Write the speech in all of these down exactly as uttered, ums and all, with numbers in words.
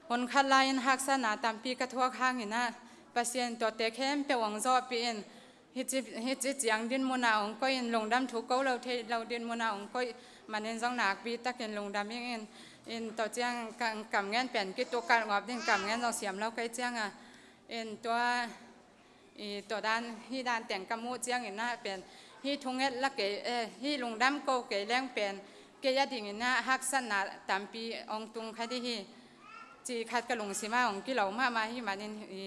Hun khat lai-in haksatna tampi ka thuak hangin ah, Pasian tuate khempeuh hong zawhpih in, hih ci, hih ci ciang dinmun ah hong koih in, lungdam thuk ko lo thei lo dinmun ah hong koih manin zong nakpi takin lungdam ing in, in tua ciang ka, kam ngen pen kituk kalh ngawp ding kam ngen zong siam lo kei ciang a, in tua i tua dan, hih dan teng ka muh ciangin ah pen, hih thunget la kei, eh, hih lungdam ko kei leng pen, kei a dingin ah haksatna tampi hong tung kha dih hi, ci khat ka lungsim ah hong kilo mahmah hi manin, i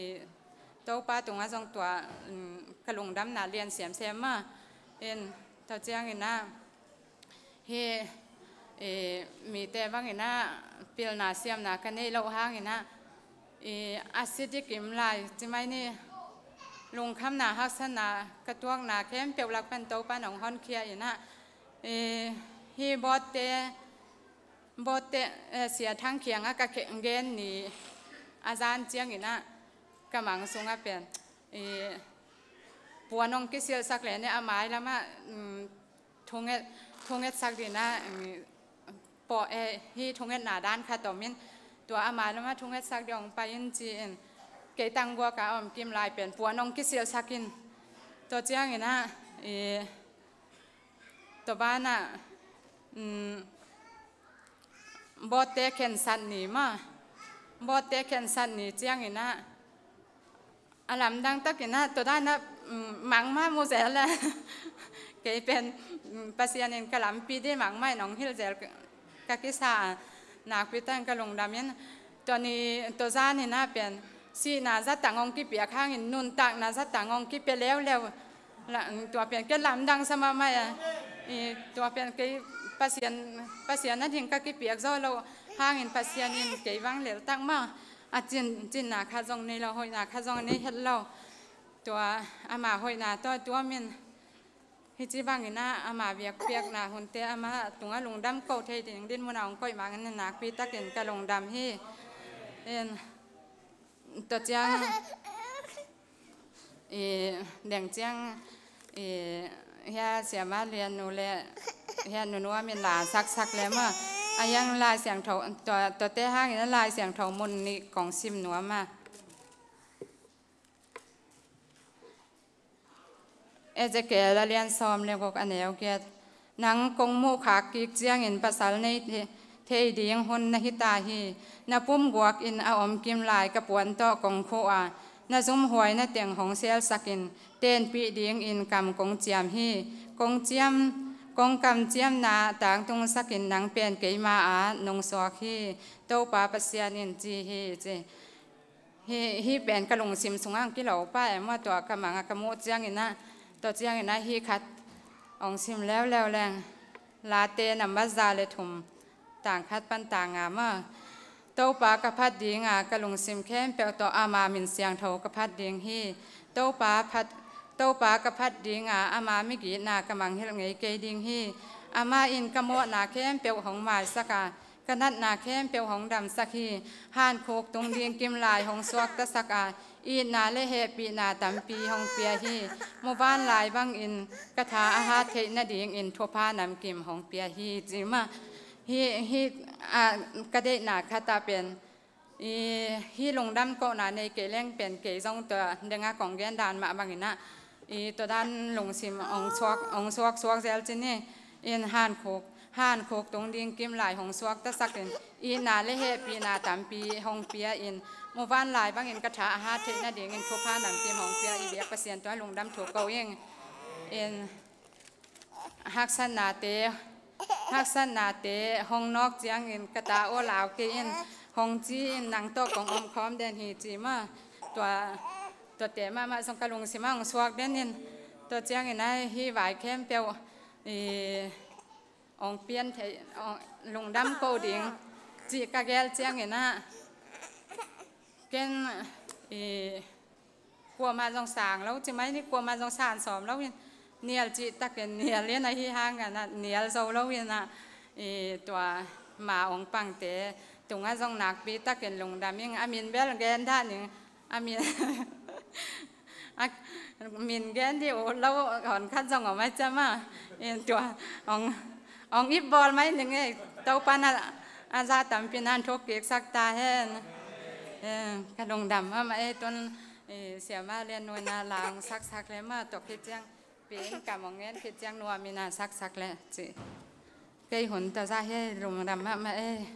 Topa tungah zong tua, um, ka lungdamna lian semsem mah. In tua ciangin ah, hih, i, mite bangin ah pilna siamna ka neih loh hangin ah, i, a si dikim lai ci mai ni, lungkhamna haksatna ka tuakna khempeuh lak pan Topa in hong honkhia in ah, i, hih Bawtte, Bawtte, eh, Sia Thang kiangah ka khe, gen ni a zan ciangin ah ka mang sungah pen, i, puan hong kisilhsak le ne a mai lamah, um, thunget, thungetsak dingin ah, um, pawh, eh, hih thungetna dan khat om in, tua a mai lamah thungetsak ding hong pai in ci-in, kei tangguak a om kim lai pen puan hong kisilhsak in. Tua ciangin ah, i, tua banah, um, Bawtte khensat ni mah, Bawtte khensat ni ciangin ah, a lamdang takin ah, tua dan ah, um, mangmah mu zel le. Kei pen, um, Pasian in ka lampi dih mangmah in hong hilh zel ka, ka kisa a, nakpi takin ka lungdam in, tua ni, tua zan in ah pen, sihna zatang hong kipiak hangin, nuntakna zatang hong kipia leuleu. La, tua pen kei lamdang sa mahmah a. I, tua pen kei Pasian, Pasian a ding ka kipiak zo lo hangin Pasian in kei bang lel tak mah. A cin, cinna khat zong nei lo, hoihna khat zong nei het lo. Tua ama hoihna tawh tuam in, hih ci bangin ah ama biakpiakna hunte ama tungah lungdam ko thei ding dinmun ah hong koih mangin nakpi takin ka lungdam hi. In, tua ciang, i, deng ciang, i, hia Siama Lian nu le hia Nu Nuam in la saksak le mah. A yang Lai Siangtho, tua, tuate hangin a Lai Siangtho mun nih kong sim nuam a. Ezekiel a lian sawm le guk a neu giat. Nang kong muhkhak kik ciangin pasal nei the-, thei ding hun na hi ta hi. Na pumguak in a om kim lai ka puan tawh kong khuh a, na zumhuai na teng hong selsakin, tenpih dingin kam kong ciam hi. Kong ciam, kong kamciamna tangtungsakin nang pen keima a nong suak hi. Topa Pasian in ci hi ci. Hih, hih pen ka lungsim sungah hong kilo pah e maw, tua ka mangah ka muh ciangin ah, tua ciangin ah hih khat hong sim leuleu leng. Late nambat za le thum, tang khat pan tang nga maw. Topa ka phat dinga, ka lungsim khempeuh tawh ama min siangtho ka phat ding hi. Topa phat, Topa ka phat dinga, ama migitna ka mangngilh ngei kei ding hi. Amah in ka mawhna khempeuh hong maisak a, ka natna khempeuh hong damsak hi. Hankhuk tung ding kim lai hong suaktasak a, itna le hehpihna tampi hong pia hi. Muvanlai bangin ka tha a hat theih nadingin thupha namkim hong pia hi, ci mah. Hih, hih, a, ka deihna khat ah pen, i, hih lungdam kohna nei kei leng pen kei zong tua dengah kong gen dan mah bangin ah, i, tua dan lungsim hong suak, hong suak suak zel cin hi. In hankhuk, hankhuk tung ding kim lai hong suaktasakin, itna le hehpihna tampi hong pia in, muvanlai bangin ka tha a hat theih nadingin thupha namkim hong pia, i biak Pasian tungah lungdam thu ko ing. In haksatnate, haksatnate hong nawk ciangin ka ta aw lau kei in, hong ci in, nang tawh kong om khawm den hi, ci mah. Tua, tuate mahmah zong ka lungsimah hong suak den in, tua ciangin ah hih vai khempeuh, i, hong pian thei, hong lungdam ko ding cih ka gel ciangin ah, ken, i, kuamah zong sang lo ci mai ni, kuamah zong san sawm lo in, nial cih takin nial in, ahi hangin ah nial zo lo in ah, i, tua ma hong pangte tungah zong nakpi takin lungdam ing. A min bel gen dah ning, a min, a min gen dih uh lo hon khat zong om a, ci mah. In tua hong, hong ip bawl mai ning e, Topa in a, a za tampi in hong thuk kiksak ta hen. Eh, ka lungdam mahmah ei, tun, eh, Siama Lian Nu in a la hong saksak leh mah tawh khit ciang, pen ka mong ngen khit ciang nuam in a saksak leh ci. Kei hun tawh zah hi, lungdam mahmah ei.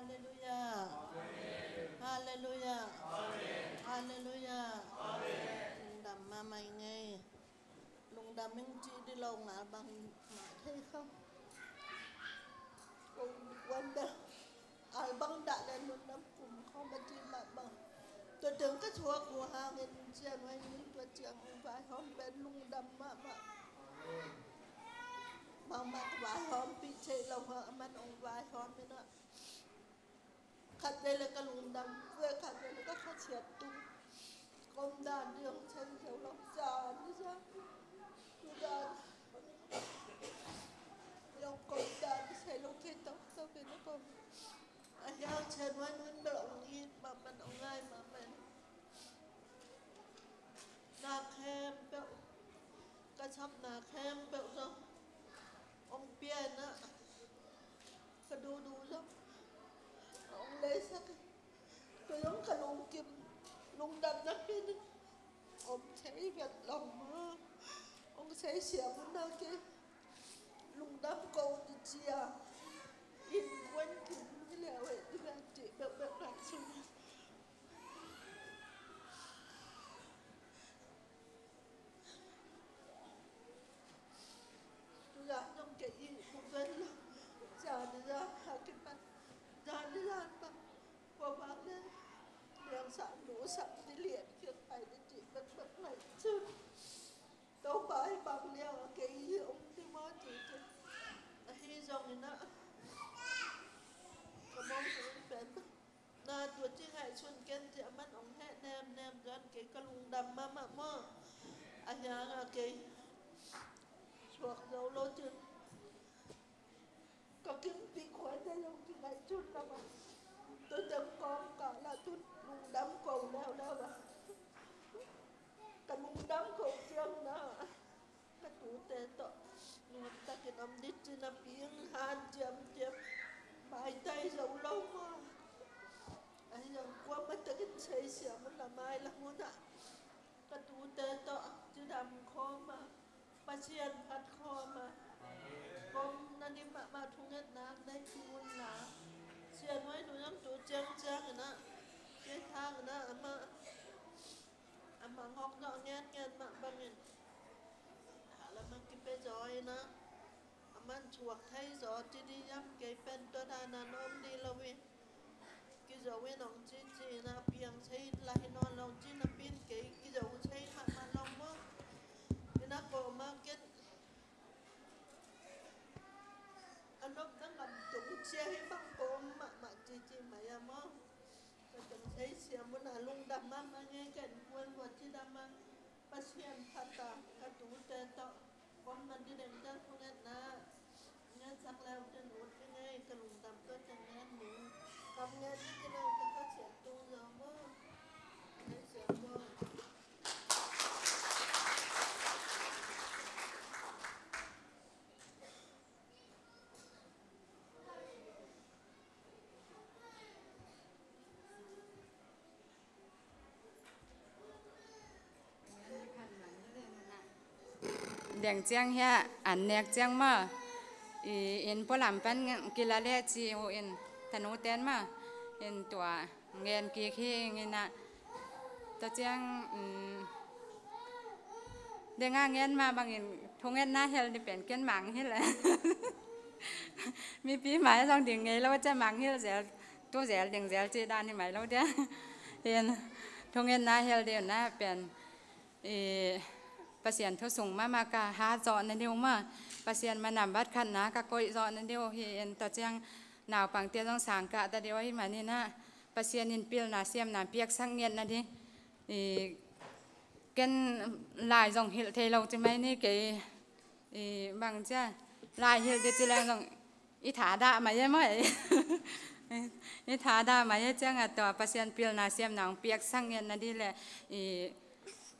Halleluiah. Halleluiah. Halleluiah. Lungdam mahmah ing ei. Lungdam ing cih dih lo ngal bang mah thei kha. Kong wan bel albang dah le lungdam kum khawm a cih mahmah. Tua teng ka thuak uh hangin Sia Nuai in tua ciang hong vaihawm pen lungdam mahmah. Bangmah ka vaihawmpih theih lo hang aman hong vaihawm in ah. Khatvei le ka lungdam ve, khatvei le ka khasia tung. Ka om dan ding hong thei zo lo, zan ni zan. Zan. Zong ka om dan thei lo thei toktok in a ka om. A hiang Sia Nuai in bel hong it mahmah, hong ngai mahmah. Na khempeuh, ka sapna khempeuh zong hong pia in ah, ka duhduh zong hong leisak in, tua zong ka lungkim, lungdamna pen in om thei vet lo maw. Hong seisiam un ah kei lungdam ko ding ci a, innkuan kim hi leh uh hi ding a cih bekbek lak sung. Tuzan zong kei i mu ven lo. Zan i zan a kipan, zan i zan bang kua bang le liangsak, nusak ni lian kiang pai ni cih bekbek lai cun, Topa hi bang liang a kei hi om ni maw ci cun, ahi zongin ah ka mawngmawng pen na tua ci ngaihsun ken ci a, aman hong heh nemnem zan kei ka lungdam mahmah maw. A hiang a kei suak zo lo cin ka kimpih khuate zong kingaihsun lo a, tua teng kawngkal ah tun lungdam ko leuleu a, ka lungdam ko ciang na ka tute tawh nuam takin om ding ci napi in hanciam ciam maitai zo lo maw. Ahi zong kuamah takin seisiam un la, mailam un ah ka tute tawh cidam khawm a, Pasian phat khawm a, kong na dim mahmah thungetna nei kik un la. Sia Nuai nu zong tu ciangciang in ah, kei thang in ah amah a mangawk zawh ngenngen mah bangin, a lam a kipia zaw in ah, a man thuak thei zaw ci dih hiam, kei pen tua dan a na om dih lo in, kizo in hong ci ci in ah, piang thei in la hi nawn lo ci napi in kei kizo thei mahmah lo maw. In ah kawm a ken a nopna ngam tung cia hi bang kawm mahmah ci ci mai a maw. Ka teng thei siam un a lungdam mahmah ngei, ka innkuan vua cidam a, Pasian phat a, ka tute tawh kong man ding dengdang thungetna ngetsak leu ten ut ding ei, ka lungdam tua teng ngen ning. Kam ngen ding ci leu ka kha siam tung zaw maw. Thei siam maw. Deng ciang hiah an nek ciang maw, i inn pualam pan kila leh ci uh in, tanu ten maw, in tua ngen kik hi ing in ah. Tua ciang, um, deng a ngen mah bangin thungetna hel ding pen ken mangngilh. Mipi mai zong ding ngei lo cia, mangngilh zel, tu zel ding zel ci dan hi mai lo dia. In thungetna hel ding na pen, i, Pasian thu sung mahmah ka hat zawh na ding uh maw, Pasian manam bat khatna ka koih zawh na ding uh hi. In tua ciang naupangte zong sang kah ta ding uh hi man in ah, Pasian in pilna siamna piaksak ngiat na ding. I, ken lai zong hilh thei lo ci mai ni, kei, i, bang cia, lai hilh ding ci leng zong i thadah mai e maw. I thadah mai e ciang a tua Pasian pilna siamna hong piaksak ngiat na ding le, i,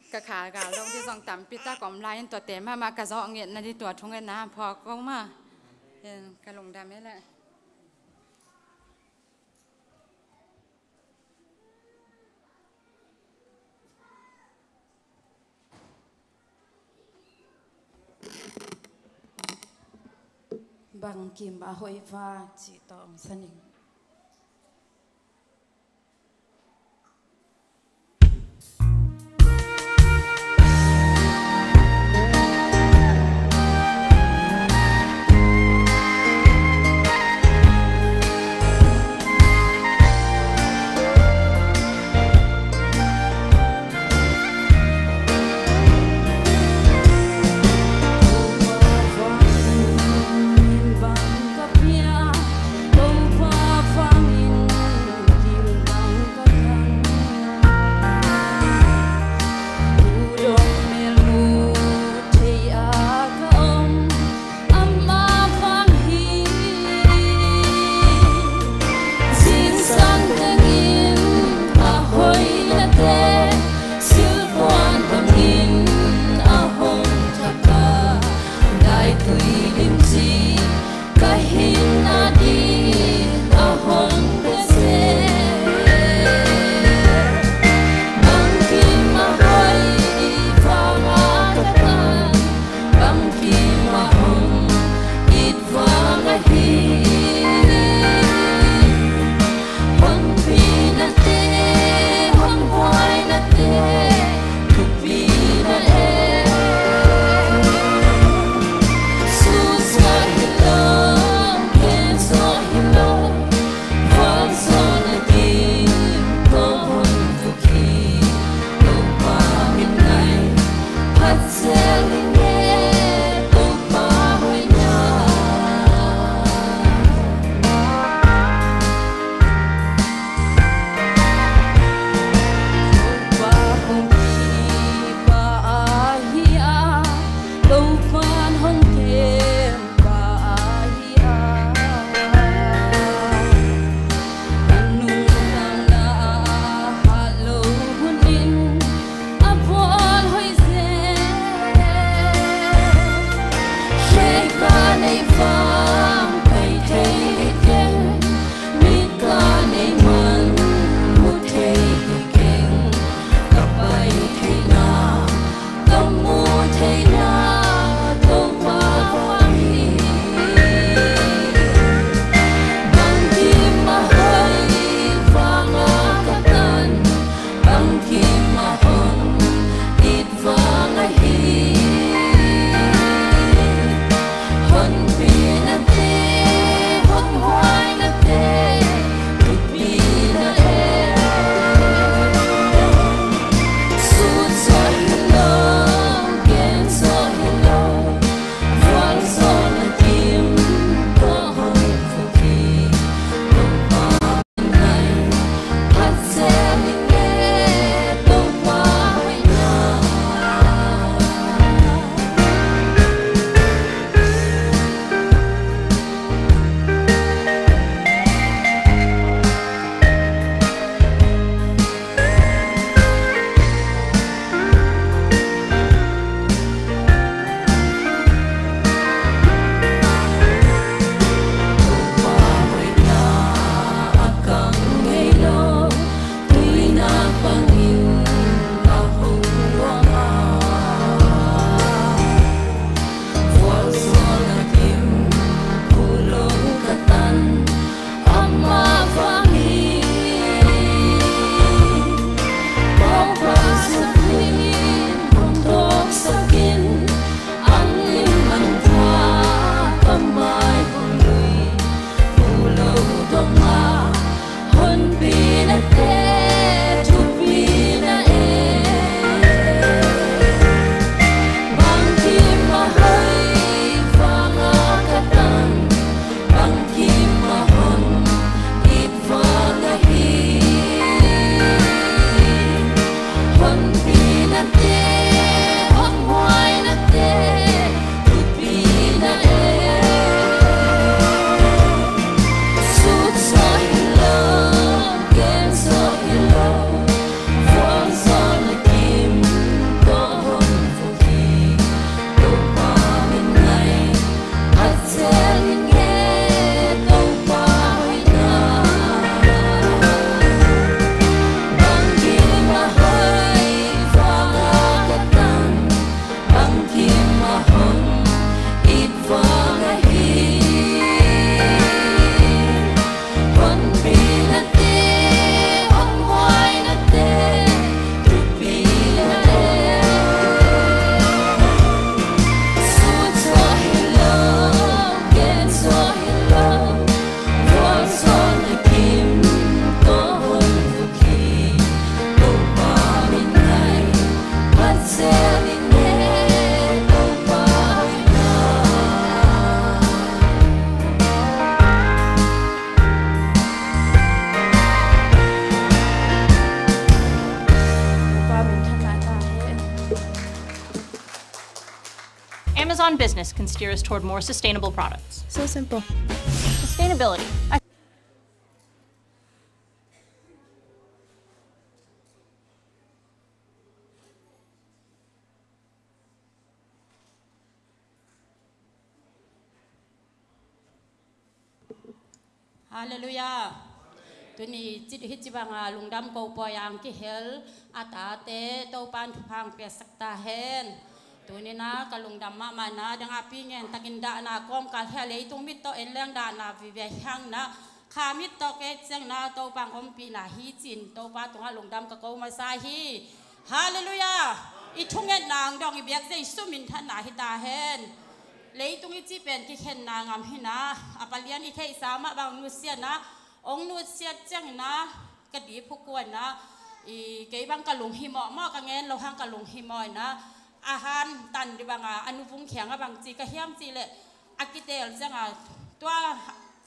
ka kha gal lo ding zong tampi tak om lai in, tuate mahmah ka zawh ngiat na ding tua thungetna phawk ko maw. Ka lungdam e leh. Bangkim a hoih va cih tawh hong sa ning. Amazon Business can steer us toward more sustainable products. So simple. Sustainability. Halleluiah. Tuni cit hi ci banga lungdam ko pawi ang kihel a tate Topan thupha ang piasak ta hen. Tuni na ka lungdam mahmah na dang a pi ngen takin dahna kawmkal hia leitung mit tawh en leng dahna vive hiang na kha mit tawh kei ciang na Topa ang ompihna hi cin Topa tungah lungdam ka ko masa hi. Halleluiah. I thungetna ang dong i biak Jesu min thanna hi ta hen. Leitung i cih pen kikhenna ngam hi na a palian i theihsa mah bang nusiatna ong nusiat ciang na ka dip hukuan na i kei bang ka lunghimawh mawh ka ngen lo hang ka lunghimawh na a han tan di banga a nuvung khiang a bang ci ka hiam ci leh a kitel cianga tua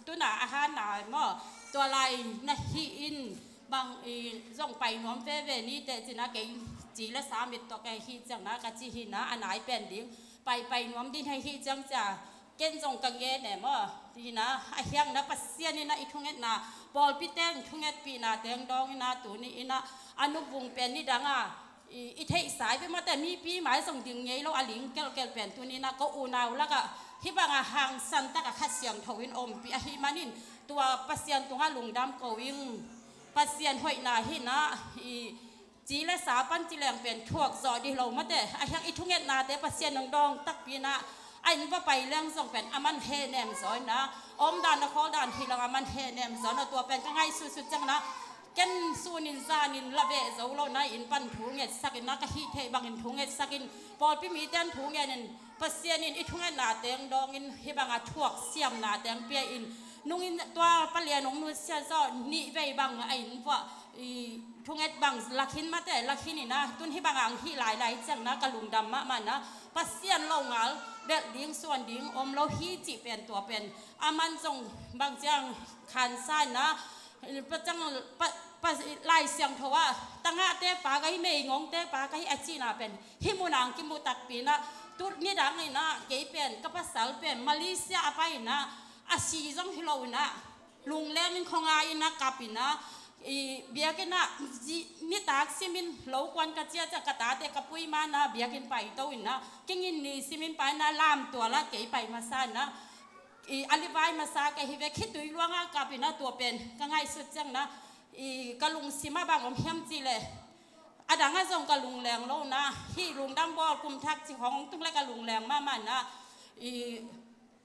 tuna a han na maw tua lai na hi in bang i zong pai nuam veve ni teh cina kei ci le sa mit tawh kei hi ciang na ka ci hi na a nai pen ding pai pai nuam din hei hi ciang cia ken zong ka nge ne maw tina a hiang na Pasian in a i thungetna pawlpi teng thungetpihna teng dawng ina tuni ina a nuvung pen ni danga i, i theihsa i ve mate mipi mai zong ding ngei lo a ling kelkel pen tuni na ko unau laka hi banga hangsan taka Kha Siangtho in ompih ahi manin tua Pasian tunga lungdam ko ing Pasian hoihna hi na i ci le sa pan ci leng pen thuak zawh dih lo mate a hiang i thungetnate Pasian nong dawng takpi na a in va pai leng zong pen a man he nem zaw ina omdan a khawldan hi lo a man he nem zaw na tua pen ka ngaihsutsut ciang na ken sunin zanin la veh zo lo na in pan thu ngetsak in na ka hih theih bangin thu ngetsak in pawlpi miten thu ngenin Pasian in i thungetna teng dawngin hi banga thuak siamna teng pia in nungin tua palian ong nusia zaw nih vei bang a in vuah i thunget bang lakhin mate lakhin ina tun hi banga ang hih lailai ciang na ka lungdam mahmah na Pasian lo ngal belh ding suan ding om lo hi cih pen tua pen a man zong bang ciang khansa ina Pacang pa, pa, Lai Siangtho ah tangahte pa ka hi meingongte pa ka hi a cihna pen hi munang kimu takpi na tut nidang ina kei pen ka pasal pen Malaysia a pai ina a si zong hi lo ina lungleng in khongai ina kap ina i biak ina nitak simin lo kuan ka cia cia ka tate ka pui ma na biak in pai to ina kingin ni simin pai na lam tua la kei pai masa ina i a livai masa ka hi ve khitui luanga kap ina tua pen ka ngaihsut ciang na i ka lungsima bang om hiam ci le a dang a zong ka lungleng lo na hi lungdam bawl kum thak ci hong tung le ka lungleng mahmah na i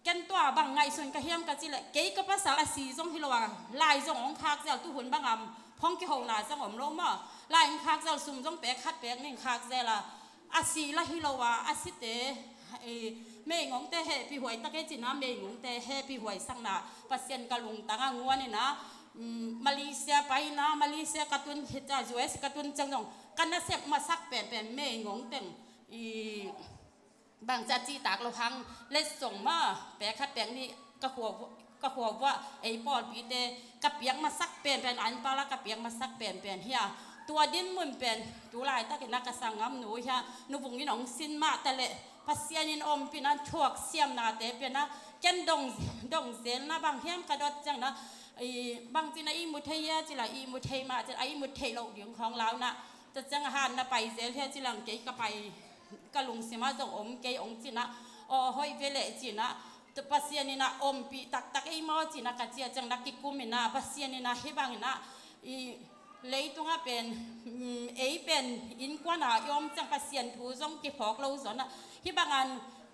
ken tua bang ngaihsun ka hiam ka ci le kei ka pasal a si zong hi lo a lai zong ong khak zel tuhun bangam phong kihona zong om lo maw lai ong khak zel sum zong pek khat pek ning khak zel a a si la hi lo a a site meingongte hehpih huai takei cina meingongte hehpih huai sakna Pasian ka lungtang a nguan ina Malaysia paina Malaysia ka tun hita U S ka tun cang zong ka nasep masak penpen meingong teng i bangca cihtak lo hang letsong ma pek khat pek nih ka khua ka khua vuah ei pawlpite ka piak masak penpen an pala ka piak masak penpen hia tua din mun pen tu laitakin a ka sanggam nu hia nuvung in ong sin mah ta leh Pasian in ompina thuak siamnate piana ken dong dong zelna bang hiam ka dot ciangna i bangcina i mu thei hia cila i mu thei mah cila i mu thei loh ding khawng launa ta ciang a han na pai zel hia cilang kei ka pai ka lungsima zong om kei ong cina aw hoih ve leh cina Pasian ina ompih taktak ei maw cina ka cia ciang na kikum ina Pasian ina hi bang ina i leitunga pen ei pen innkuana i om ciang Pasian thu zong kiphawk lo zona hi banga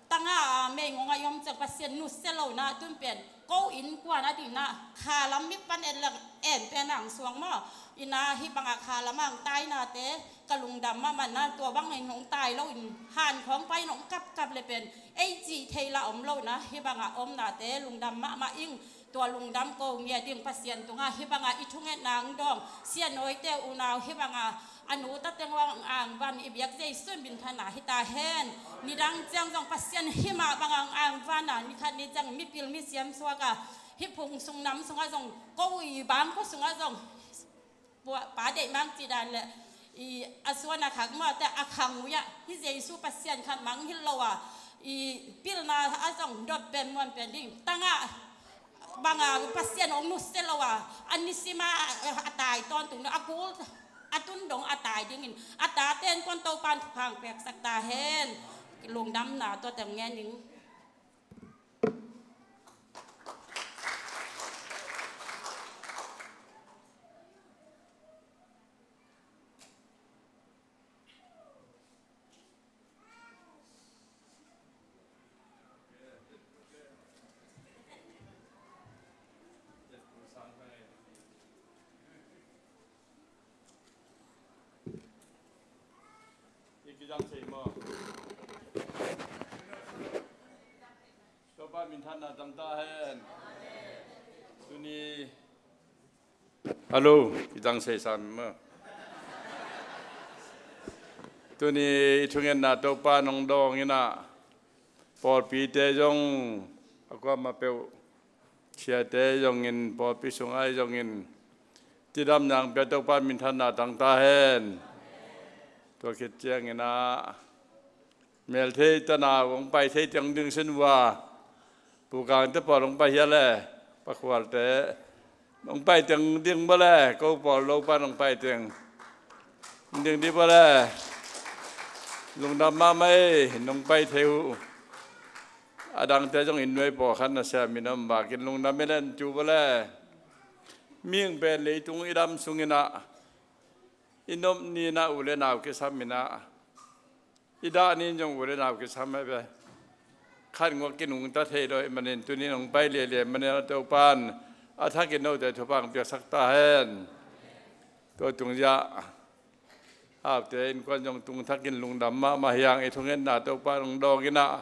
tanga a meingonga i om ciang Pasian nusia lo na tun pen Ko innkuan a dingin ah khalam mi pan en leng en pen ang suang maw? Ina hih bangah khalam ang tainate ka lungdam mahmah na, tua bangin hong tai loin han khawng pai-in hong kapkap le pen ei cih thei la om lo na, hih bangah omnate lungdam mahmah ing. Tua lungdam ko ngia ding Pasian tungah hih bangah i thungetna ang dawng sianawite unau hih bangah a nu ta teng ang van i biak Jesu minthanna hi ta hen. Nidang ciang zong Pasian himah bang ang van a, nikhat ni ciang mipil mi siam suak a, hih phung sung nam sungah zong, ko i bang ko sungah zong, pa deih mang ci dan le i a suan a khak mawte a khang ui ah hih Jesu Pasian khat mang hi lo a, i pilna a zong dot pen muan pen ding tangah banga Pasian hong nusia lo a, a nisim a, a tai tawntung dong, a kul a tun dong a tai dingin a tate in kuan Topan thupha piaksak ta hen. Lungdamna tua teng ngen ning. Topa minthanna tang ta hen. Tuni Hello, i tang sei sam maw? Tuni i thungetna Topa nong dawng in ah, pawlpite zong a kuamah peuh, siate zongin, pawlpi sungah zongin cidam nang pia Topa minthanna tang ta hen. Tua khit ciangin ah, melthei tanau hong pai thei teng ding sin uh a, pukangte pawl hong pai hia le, pakhualte hong pai teng ding bale, ko pawl lo pan hong pai teng ding dih bale. Lungdam mahmah ei, nong pai thei uh. A dangte zong inn nuai pawlkhat na siam in om bakin lungdam i len cu bale. Mihing pen leitung i dam sungin ah, i nop ni-in ah u le nau kisam in ah, i dah ni-in zong u le nau kisam hi ve. Khat nguak kinungta thei lo ahih manin tuni nong pai lialia manin ah Topan a thakin note thupha hong piaksak ta hen. Tua tung zia, aute innkuan zong tung thakin lungdam mahmah hi ang. I thungetna Topa nong dawng in ah,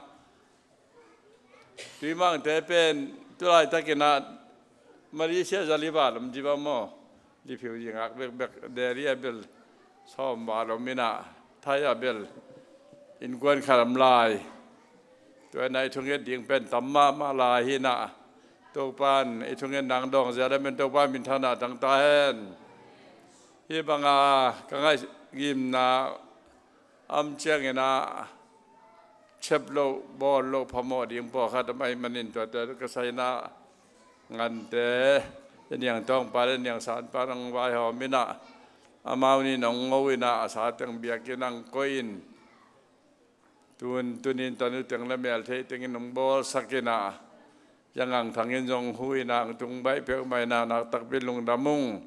Tuimangte pen tu laitakin ah Malaysia za li val om ci bang maw? Li phiu zi ngak bekbek, Delhi a bel sawm val om in ah, Thai a bel innkuan khat om lai. Tua in ah i thunget ding pen tam mahmah lai hi in ah, Topan i thungetna nong dawng zia le men Topa minthanna tang ta hen. Hih banga ka ngaihgimna om ciangin ah, chep loh, bawl loh, phamawh ding pawlkhat om ahih manin tuate ka saina ngante, i niangtawngpa le niangsanpa nong vaihawm in ah, amau nih nong ngo in ah, a sa teng biakinn ah nong koih in, tun, tuni-in tanu teng le melthei tengin nong bawlsak in ah, Yang Ang Thang in zong hu in ah, hong tung baih peuhmah in ah, naktakpi lungdam ung.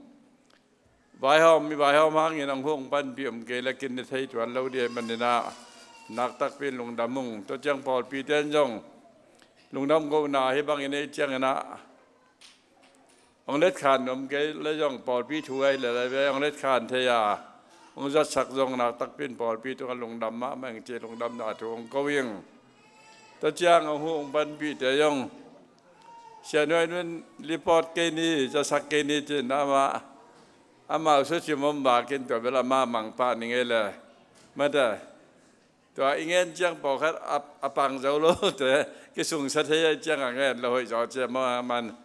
Vaihawm, mi vaihawm hangin hong hu hong panpih om kei le kin ni thei tuan lo ding ahih manin ah, naktakpi lungdam ung. Tua ciang pawlpite in zong lungdam kohna hih bangin ei ciangin ah, hong letkhan om kei le zong pawlpi thu ahi le le ve hong letkhan thei a, hong zatsak zong naktakpi in pawlpi tungah lungdam mahmah ing ci lungdamna thu hong ko ing. Tua ciang hong hu hong panpihte zong, Sia Nuai Nun report kei ni, zasak kei ni ci-in amah, amau sucim om bakin tua bel amah mangpah ni ngei le. Mate, tua i ngen ciang pawlkhat a, a pang zo lote kisungsa thei ahih ciang a ngen lo hoih zaw ci a maw man.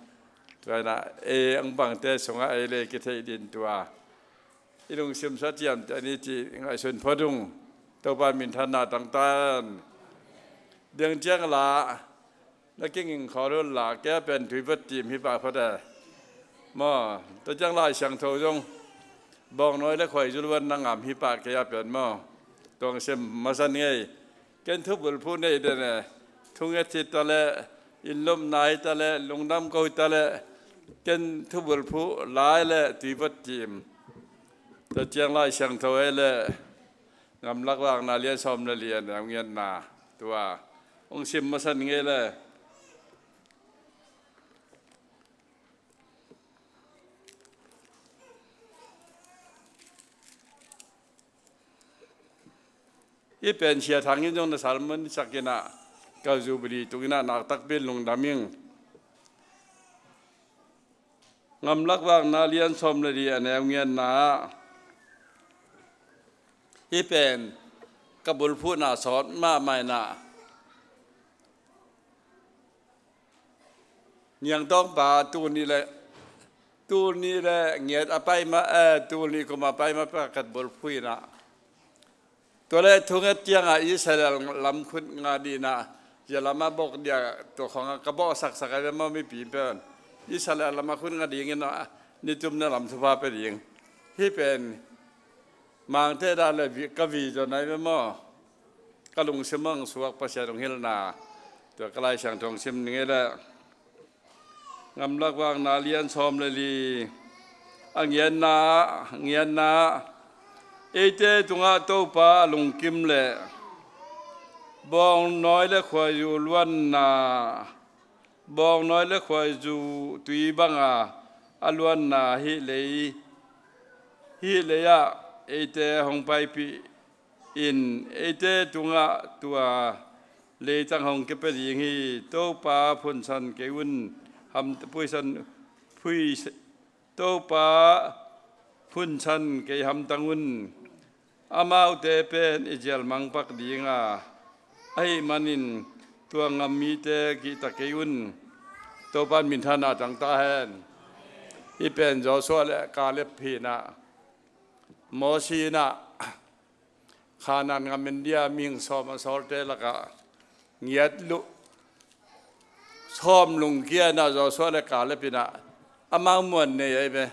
Tua in ah ei ang pangte sungah ei le kitheih ding tua i lungsim suah ciamteh ni cih ngaihsun phot ung. Topa minthanna tang ta hen. Deng ciang la na kinging khawl un la, kei a pen tui vat tim hi pah phot e. Maw, tua ciang Lai Siangtho zong bawngnawi le khuaizul vat na ngam hi pah kei a pen maw. Tuang sim masa ni ngei. Ken thubulphuh nei den e, thunget hi ta leh, innlopna hi ta leh, lungdam ko hi ta leh, ken thubulphuh lai le tui vat tim. Tua ciang Lai Siangtho ei le, Gamlak Vakna lian sawm le lian, a ngiatna tua hong sim masa ni ngei le. Hih pen Sia Thang in zong na sermon sak in ah, ka Jubilee tung in ah, nak takpi in lungdam ing. Gamlak Vakna lian sawm le li, a neu giatna ah, hih pen ka bulphuhna sawt mahmah in ah, Niangtawngpa tul nih le, tul nih le giat a pai ma, eh, tul nih kum a pai ma pek ka bulphuh in ah, tua leh thunget ciangah Israel lam khut ngah ding in ah, zia lamah bawk dia, tua khawngah ka bawhsaksak a ve maw, mipi pen Israel lamah khut ngah ding in ah, nitumna lam thupha pia ding. Hih pen Mangte dan le vi-, ka vision ahi ve maw. Ka lungsim ah hong suak Pasian hong hilhna, tua ka Lai Siangtho hong sim ning ei leh. Gamlak Vakna lian sawm le li, a giatna, a giatna, eite tungah Topa a lungkim le bawngnawi le khuaizu luanna, bawngnawi le khuaizu tui banga a luanna hih lei, hih lei ah eite hong paipih in, eite tungah tua leitang hong kipia ding hi. Topa phunsan kei un, ham, phuisan, phui, Topa phunsan kei hamtang un. Amaute pen i zial mangpak ding a, ahih manin tua gam mite kihta kei un. Topa in minthanna tang ta hen. Hih pen Joshua le Kaleb hi in ah, Mosi in ah Kanaan gam en dia mihing sawm a sawlte lakah giat luh, sawm lungkia in ah Joshua le Kaleb in ah, amau muan nei ahi ve.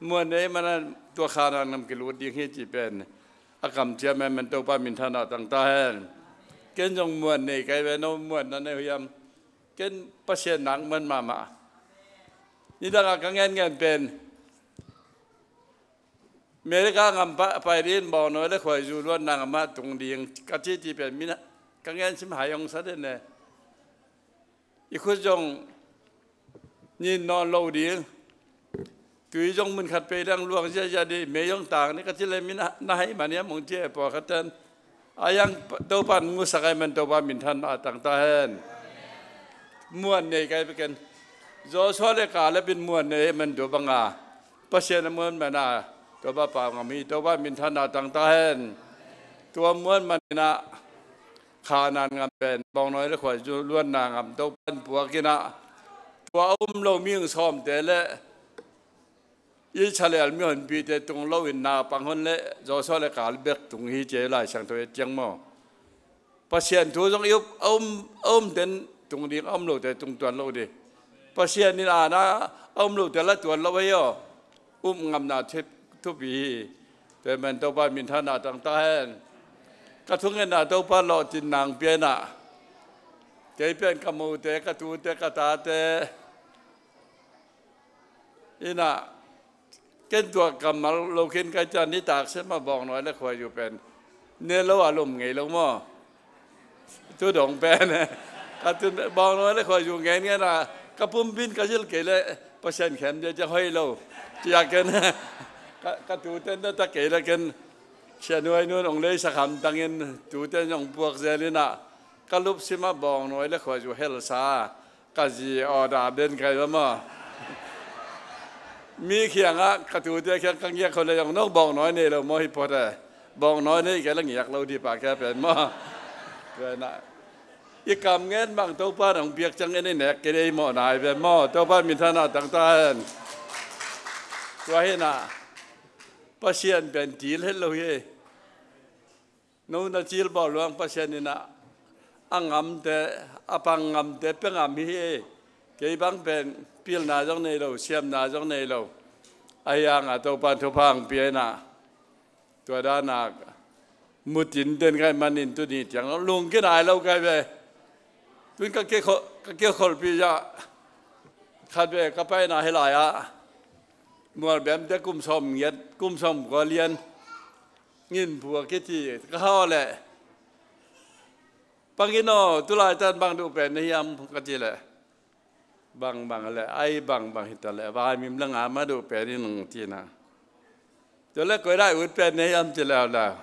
Muan nei man ah tua Kanaan gam kilut ding hi ci pen a kamciam ahih man Topa minthanna tang ta hen. Ken zong muan nei ka hi ve, no muan na nei uh hiam? Ken Pasian nak muan mahmah. Nidang a ka ngen ngen pen America gam pa, pai ding, bawngnawi le khuaizu luanna gam ah tung ding ka ci ci pen min ka ngen sim hai hong sa den e. I khut zong nin nawn lo ding. Tui zong mun khat pei dang luang ziahziah ding, mei zong tang ding ka ci le min na hai man hiam hong ci e pawlkhat ten. A yang Topa in musak ahih man Topa minthanna tang ta hen. Muan nei ka hi ve ken. Joshua le Kaleb in muan nei ahih man tua banga Pasian a muan man a Topa pau ngam hi. Topa minthanna tang ta hen. Tua muan man in ah Kanaan gam pen bawngnawi le khuaizu luanna gam Topa in puak in ah, tua a um lo mihing sawmte le Israel mihonpite tung lo in naupang hon le Joshua le Kaleb bek tung hi ci e Lai Siangtho i et ciang maw. Pasian thu zong i up, a um, a umte in tung ding, a um lote tung tuan lo ding. Pasian in a na a um lote la tuan lo hi aw. Up ngamna thup, thupi hi. Tua ahih man Topa minthanna tang ta hen. Ka thungetna Topa lawhcin nang pia in ah, kei pen ka mote, ka tute, ka tate in ah, ken tua kammal lo khin ka hi ciang nitak sia mah bawngnawi le khuaizu pen ne lo a lom ngei lo maw. Tu dong pen ka tun bawngnawi le khuaizu ngen ngen a, ka pumpi in ka zil kei leh Pasian khem dia ciang hoih lo. Tia ken ka, ka tute in na ta kei leh ken Sia Nuai Nu in hong leisak hamtang in tute in hong puak zel in ah, ka lupsim ah bawngnawi le khuaizu helsa ka zi order den ka hi maw. Mi kiangah ka tute kiang ka ngiak khol leh zong no bawngnawi nei lo maw hi phot e. Bawngnawi nei kei leh ngiak lo ding pah kei pen maw. Tua in ah i kam ngen bang Topa in hong piak ciang en i nek kei dei mawhna hi pen maw. Topa minthanna tang ta hen. Tua hi in ah Pasian pen til het lo hi. No na cil bawl luang Pasian in ah a ngamte, a pang ngamte pia ngam hi. Kei bang pen pilna zong nei lo, siamna zong nei lo. Ahi hang a Topa in thupha hong pia in ah tua dan a mutin den ka hih manin tuni ciang lungkia nai lo ka hi ve. Tun ka kikholh, ka kikholhpih zah khat ve ka paina hi lai ah Mualbemte kum sawm ngiat, kum sawm kua lian Ngin Pua kiti ka hau leh, "Pangin aw, tulaitan bang duh pen na hiam?" ka ci leh, "Bangbang leh, ai bangbang hita leh, vaimim le ngam a duh pen in," hong ci na. Tua leh, "Koi lai ut pen na hiam?" ci leh, "Lau,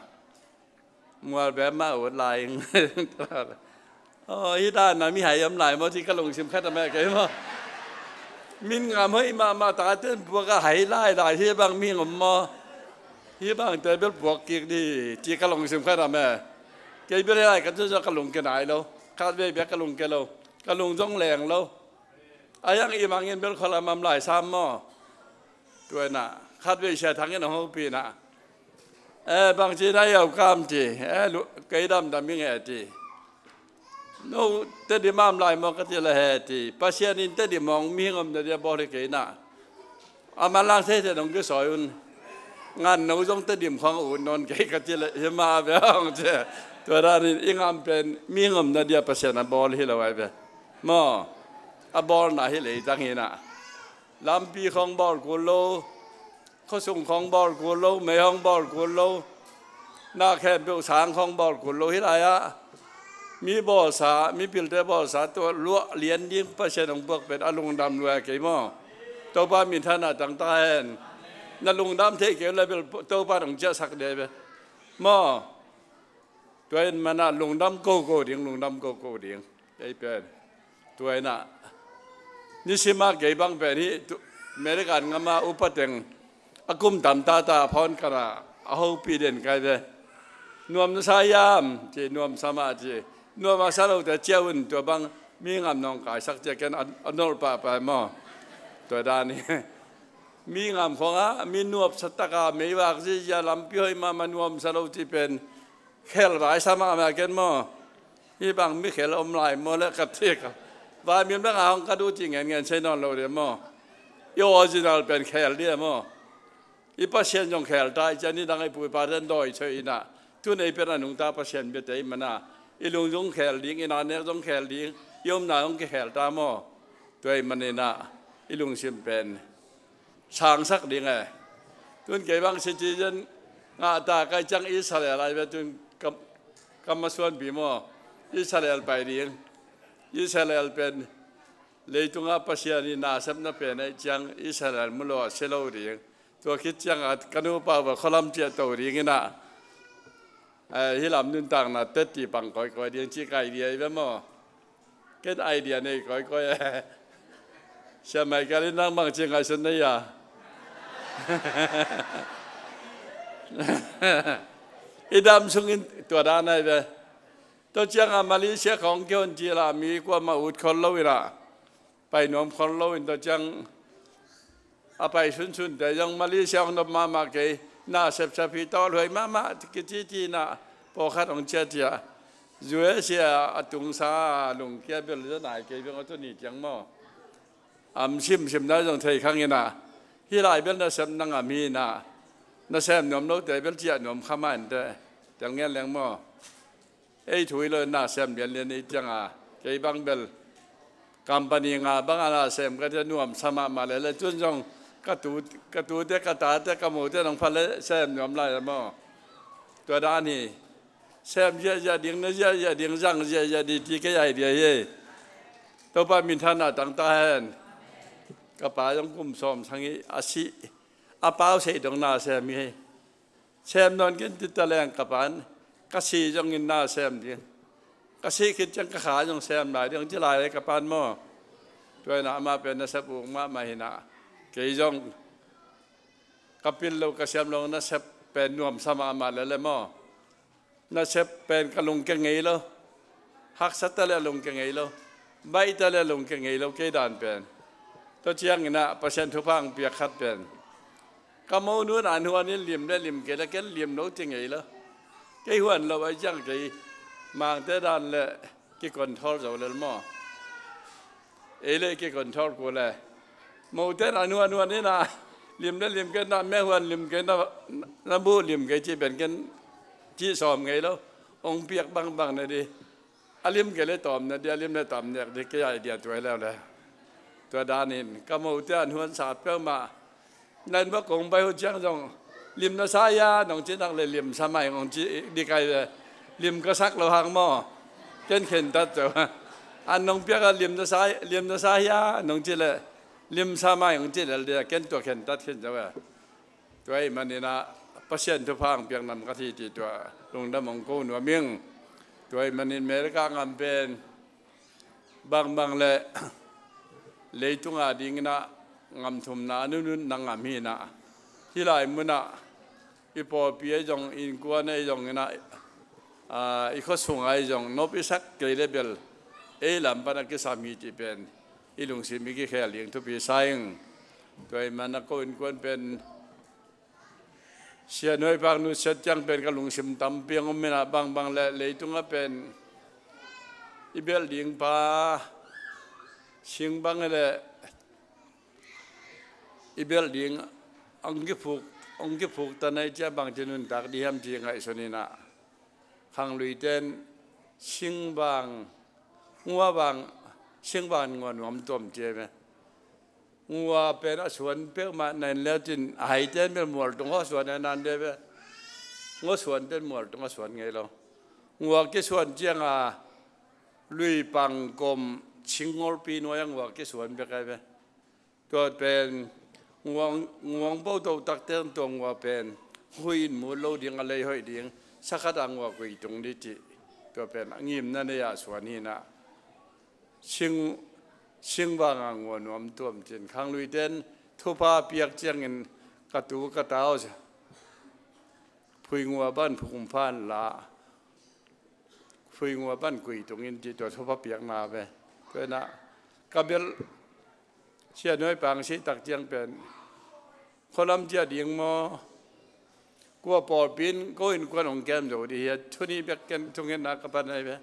Mual bem mah ut lai ing. Aw, hi dan a mi hai om lai maw ci ka lungsim khat a meh kei maw. Min ngam hoih mahmah, taten puak a hai lailai hi bang mi ngam maw. Hi bangte bel puak kik di ci ka lungsim khat a meh. Kei bel hi lai ka tu zong ka lungkia nai lo. Khatvei bek ka lungkia lo. Ka lung zong leng lo. A hiang i mangin bel khualam am lai sam maw. Tua inah khatvei Sia Thang in a hopih inah, eh, bangci na iau kam ci, eh, lu-, kei damdam i ngeh ci. No Tedim am lai maw ka ci le he ci. Pasian in Tedim hong mihing omna dia bawl hi kei inah. A manlang theithei nong kisawi un. Ngan no zong Tedim khong ut nawn kei ka ci le hi mah ve hong ci. Tua danin i ngam pen mihing omna dia Pasian a bawl hi lo ai ve. Maw, a bawlna hi leitang hi inah. Lampi khong bawl kul lo, khuasung khong bawl kul lo, mei khong bawl kul lo, na khempeuh sang khong bawl kul lo hi lai-ah. Mi bawlsa, mipilte bawlsa tua luah lian ding Pasian hong puak pen a lungdam lua kei maw. Topa minthanna tang ta hen. Na lungdam thei kei uh le bel Topa hong ciahsak dei ve. Maw. Tua in manah lungdam koko ding, lungdam koko ding. Kei pen tua inah, nisima kei bang pen hi tu, American ngama upa teng a kum tam tata a phone kana a hopih den kai ve. Nuam na sa hiam ci, nuam sa mah ci. Nuam a sa lote ciah un, tua bang mi ngam nong kaisak cia ken a, a nolh pahpah maw. Tua dan hi. Mi ngam khong a mi nuam sa taka meivak zizia lampi hoih mahmah nuam sa lo ci pen khel vai sa mahmah ken maw. Hi bang mi khel om lai maw le ka thik a. Vai mim dang a hong ka duh ci ngen ngen sei nawn lo dia maw. I original pen khel dia maw. I Pasian zong khel ta i cian i dang i pu i pa ten dawi thoi inah. Tun ei pen a nungta Pasian biate i mana. I lung zong khel ding, i nanek zong khel ding, i omna zong kikhel ta maw. Tua i maninah i lungsim pen sangsak ding e. Tun kei bang citizen ngah ta kai ciang Israel ai ve tun ka, ka masuanpi maw. Israel pai ding. Israel pen leitungah Pasian i nasepna pen ai ciang Israel mu lo a si lo ding. Tua khit ciangah ka nupa va khualam ciah to ding inah. Eh, hi lam nuntakna teti pang kawikawi ding ci ka idea i ve maw. Ken idea nei kawikawi e. Sia Michael in nang bang ci ngaihsun na hia. I dam sungin tua dan ai ve. Tua ciangah Malaysia khong kihon ci la mi kuamah ut khol lo inah. Pai nuam khol lo in tua ciang a pai sunsunte zong Malaysia hong nop mahmah kei, na sepsep hi tawh luai mahmah kici ci inah pawlkhat hong ciahciah. U S A a tungsa lungkia bel zong nai kei beng a tu ni ciang maw. Am simsim na zong thei khang inah. Hi lai bel na sem na ngam hi inah. Na sem nuam lote bel ciah nuam kha mah inte. Tel ngen leng maw. Ei thu hi lo na sem lianlian i cianga kei bang bel company nga bang a na sem ka tia nuam sa mahmah lele tun zong ka tu, ka tute ka tate ka mute nong pha le sem nuam lai le maw. Tua dan hi sem ziahziah ding na ziahziah ding zang ziahziah ding ti kei idea hi. Topa minthanna tang ta hen. Ka pa zong kum sawm sang hi a si a pau sei dong na sem hi. Sem nawn ken ti ta leng ka pan ka si zongin na sem ding. Ka si khit ciang ka kha zong sem lai ding ci lai ka pan maw. Tua inah amah pen nasep uk mahmah hinah kei zong ka pil lo ka siam lo nasep pen nuamsa mahmah lele maw. Nasep pen ka lungkia ngei lo. Haksa ta le lungkia ngei lo. Baih ta le lungkia ngei lo kei dan pen. Tua cianginah Pasian thupha ang piak khat pen ka mo nun an huan in lim le lim kei le ken lim lo ti ngei lo. Kei huan lo ai ciang kei mangte dan le kikonthol zo lel maw. Ei le kikonthol ku le mote na nuan nuan ina lim le lim kei na me huan lim kei na na bu lim kei ci ben ken ci sawm ngei lo. Ong piak bangbang na di a lim kei le tawm na di a lim le tawm nek di kei ai dia tuai leu le. Tua danin ka mote an huan sat peuhmah nan va kong bai hu ciang zong lim na sa ia nong ci nak le lim sa mai ngong ci di kai le lim ka sak lo hang maw. Ken khen tat zo an nong piak a lim na sa lim na sa ia nong ci le lim sa mai ngong ci le le ken tua khen tat khen zo e. Tua ahih manin ah Pasian thupha hong piak nam ka hi cih tua lungdam hong ko nuam ing. Tua ahih manin America gam pen bangbang le leitung a dingin ah gam thumna a nununna gam hi in ah, hih lai mun ah i pawlpi ahi zong, innkuan ahi zongin ah, aa, i khuasung ahi zong nop i sak kei le bel ei lam pan a kisam hi cih pen i lungsim i kikhel ding thupi sa ing. Tua ahih manin ah ko innkuan pen Sia Nuai Pang nusiat ciang pen ka lungsim tampi hong om in ah, bangbang le leitung ah pen i belh ding pa sing bang le i belh ding hong kiphuk, hong kiphuk ta nai ciang bangci nuntak ding hiam ci ngaihsun in ah, khangluite in singvang, ngua vang, singvang ngua nuam tuam ci hi ve. Ngua pen a suan peuhmah na in leu cin a haite in bel mual tung a suan a nan de ve. Ngua suante in mual tung a suan ngei lo. Ngua kisuan ciang a lui pang kom sing ngolpi nuai a ngua kisuan bek ahi ve. Tua pen ngua, ngua hong bo to takte in tua ngua pen huih in mut lo ding, a lei hoih ding, sa khat a ngua kui tung ding cih, tua pen a ngimna nei a suan hi in ah, sing, singvang a ngua nuam tuam ci in khangluite in thupha piak ciangin ka tu ka ta aw, phuingua bang phungpha in la, phuingua bang kui tung in cih tua thupha piakna ve. Tua hi in ah ka belh Sia Nuai Pang sih tak ciang pen khualam ciah ding maw, kua pawlpi in ko innkuan hong kem zo ding hi a, thu nih bek ken thungetna ka pan ahi ve.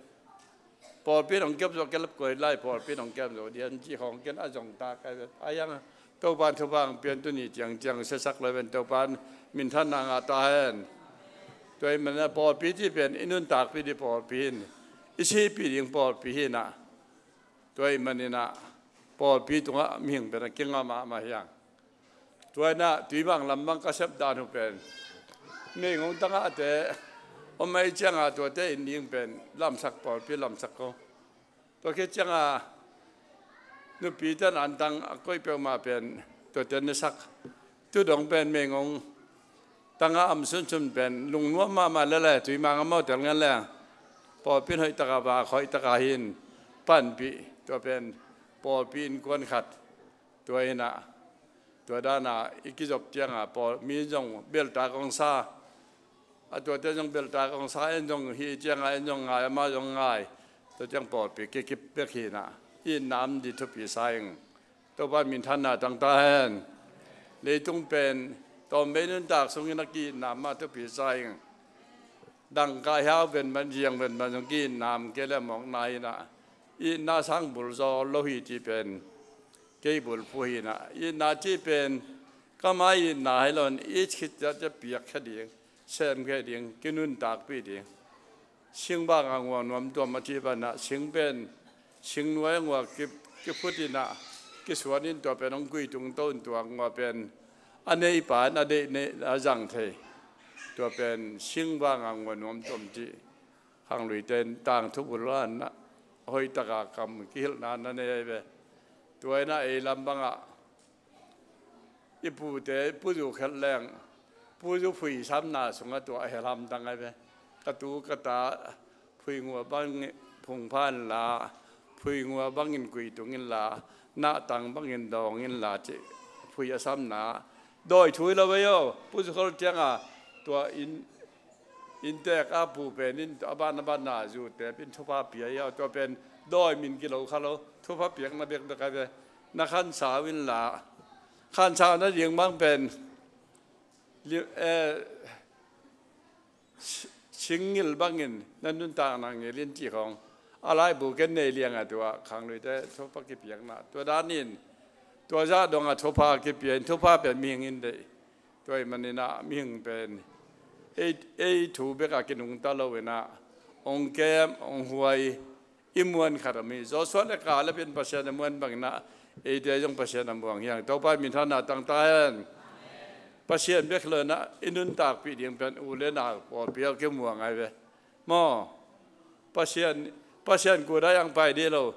Pawlpi in hong kem zo, ka lap kua lai pawlpi in hong kem zo ding hi a, ci khawng ken a zong ta ka hi ve. A hiang Topa in thupha hong pia in, tuni ciang ciang siasak lo hi ve, Topa in minthanna ngah ta hen. Tua ahih manin ah pawlpi cih pen i nuntakpih ding pawlpi hi in, i sihpih ding pawlpi hi in ah, tua ahih manin ah pawlpi tungah mihing pen a kinga mahmah hi hang. Tua hi in ah Tuivang lam bang ka sep dan uh pen meigong tangahte om ahih ciang a, tuate in ding pen lamsak, pawlpi lamsak ko. Tua khit ciang a nupite in antang a koih peuhmah pen tuate in na sak. Tu dong pen meigong tangah a om sunsun pen lungnuam mahmah lel e, Tuivang a om a tel ngen leng pawlpi in hoih tak a vak, hoih tak a hi in panpih, tua pen pawlpi innkuan khat. Tua hi in ah, tua dan a i kizop ciang a pawl, mi in zong belhtak hong sa a, tuate zong belhtak hong sa, en zong hih ciang a en zong ngai, amah zong ngai. Tua ciang pawlpi kikip bek hi in ah, itna om ding thupi sa ing. Topa in minthanna tang ta hen. Leitung pen tawmvei nuntak sungin a ki-itna mah thupi sa ing. Dangka hiau ven man, ziang ven man zong ki-itna om kei leh mawkna hi in ah, itna sang bul zaw lo hi cih pen kei bulphuh hi in ah, itna cih pen ka mai itna hi lo in, it khit ciat ciat piakkhia ding, semkhia ding, kinuntakpih ding. Singvang a ngua nuam tuam a cih bang in ah, sing pen sing nuai a ngua ki, kiphut in ah, kisuan in tua pen hong kui tung to in, tua ngua pen a neipa in a deih, nei, a zang thei. Tua pen singvang a ngua nuam tuam cih khangluite in tangthu bul ah na hoih tak a kam kihilhna na nei ahi ve. Tua hi in ah ei lam bang ah i pute, Pu Zu Khelh leng, Pu Zu phui samna sungah tua a hel hamtang ahi ve. Ka tu ka ta phuingua bangin phungpha in la, phuingua bangin kui tung in la, nahtang bangin dawng in la cih phui a samna. Dawi thu hi lo ve aw, Pu Zu Khelh ciang a tua inn, inntek a pu pen in a ban a ban na zu tep in thupha pia hi aw, tua pen dawi min kilo kha lo, thupha piakna bekbek ahi ve. Na khansau in la, khansau na ding bang pen li-, eh, si-, singngil bangin na nuntakna ngil in cih khawng a laibu ken nei liang a, tua khangluite thupha kipiakna, tua danin tua zah dong a thupha kipia in, thupha pen mihing in deih. Tua ahih manin ah mihing pen ei, ei thu bek a kinungta lo in ah, hong kem, hong huai, i muan khat om hi. Joshua le Caleb in Pasian a muan bangin ah eite zong Pasian a muang hi hang. Topa in minthanna tang ta hen. Pasian bek lo in ah i nuntakpih ding pen u le nau pawlpi ah kimuang ahi ve. Maw? Pasian, Pasian kut ah hong pai ding lo.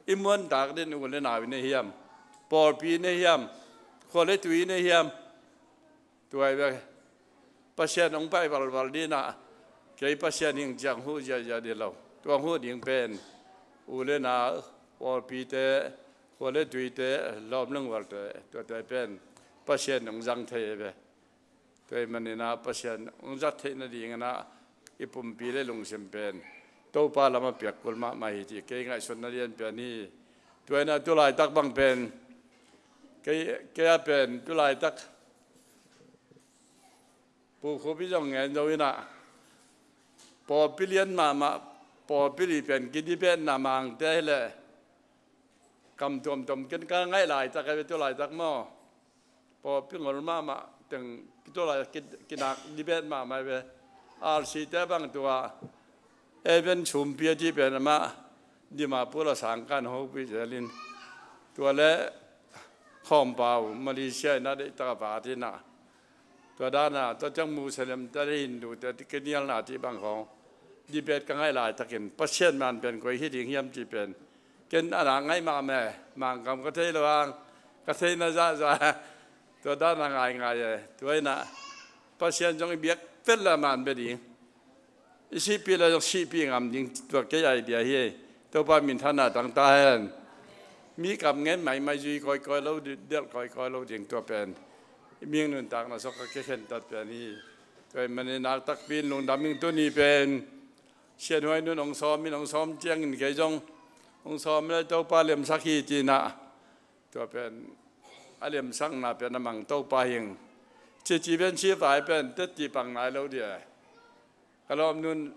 I muantak ding u le nau i nei hiam? Pawlpi i nei hiam? Khua le tui i nei hiam? Tua hi ve. Pasian hong pai valval dinah kei Pasian hing ciang huh ziahziah dih lo. Tua huh ding pen u le nau, pawlpite, khua le tuite, lawm lungvalte, tuate pen Pasian hong zang thei hi ve. Tua hi maninah Pasian hong zat theih nadinginah i pumpi le lungsim pen Topa lamah piak kul mahmah hi ci kei ngaihsutna lianpian hi. Tua inah tulaitak bang pen kei, kei a pen tulaitak pukhup i zong ngen zo inah pawlpi lian mahmah, pawlpi li pen kidibetna mangte hileh kam tuamtuam ken ka ngaih laitak a ve tulaitak maw. Pawlpi ngol mahmah teng tulai kinak dibet mahmah a ve. R C te bang tua Evan Sumpi a cih pen amah Dimapur a sangkan hopih zelin tua le Khawmpau Malaysia inah deihtaka vatinah tua dana tua ciang Muslim te le Hindu te kinialna cih bang khawng dibet ka ngaih laitakin Pasian man pen koi hi ding hiam cih pen ken a nak ngaih mahmah, Mangkam ka thei lo ang, ka theihna zahzah tua dana ngaingai e. Tua inah Pasian zong i biak vel le man bia ding. I sihpih le zong sihpih ngam ding tua kei idea hi. Topa minthanna tangta hen. Mi kam ngen maimai zui kawikawi lo, delh kawikawi lo ding tua pen i ming nuntakna sawk ka kikhentat pen hi. Tua hi manin naktakpi in lungdam ing tuni pen Sianhuai nun hong sawm in hong sawm ciangin kei zong hong sawm le Topa lemsak hi cinah tua pen a lemsakna pen a mang Topa hing. Cici pen sivai pen tetti pang nai lo dia. Ka lawmnun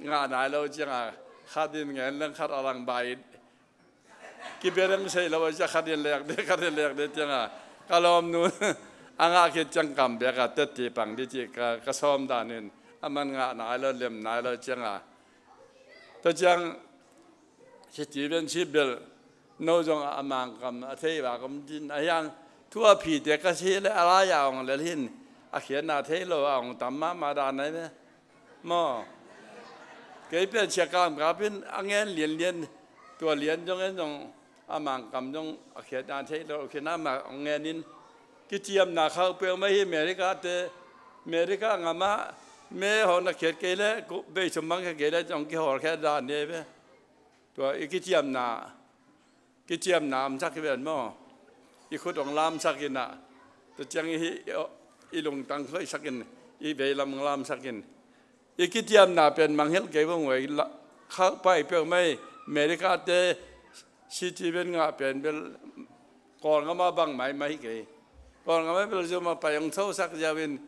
ngah nai lo cianga khat in ngen leng khat a lang bai kibereng sei lo a cia khat in lek de, khat in lek de cianga ka lawmnun a ngah khit ciang kam beka tetti pang di ci ka, ka sawm danin a man ngah nai lo, lem nai lo cianga tua ciang Steven Sibel no zong a Mangkam a thei va kom din a hiang thu a phite ka si le a lai a ong lel hin a khiatna thei lo a ong tam mahmah dan ai ve. Maw? Kei pen sia kamkap in a ngen lianlian tua lian zong en zong a Mangkam zong a khiatna thei lo khin a ma ong ngen in kiciamna khauh peuhmah hi America te, America ngamah me hawh na khiat kei le bei sum mang khiat kei le zong kihawlkhiat dan ni ve. Tua i kiciamna kiciamna amsak hi ven maw? I khut hong lamsak inah tua ciang i, i lungtang khoihsak in i veilam hong lamsak in i kiciamna pen manghelh kei vong uai. Khauh pai peuhmai America te Steven ngah pen bel Kawlngam ah bang maimai hi kei. Kawlngam ah bel zuma pai hong thosak ziau in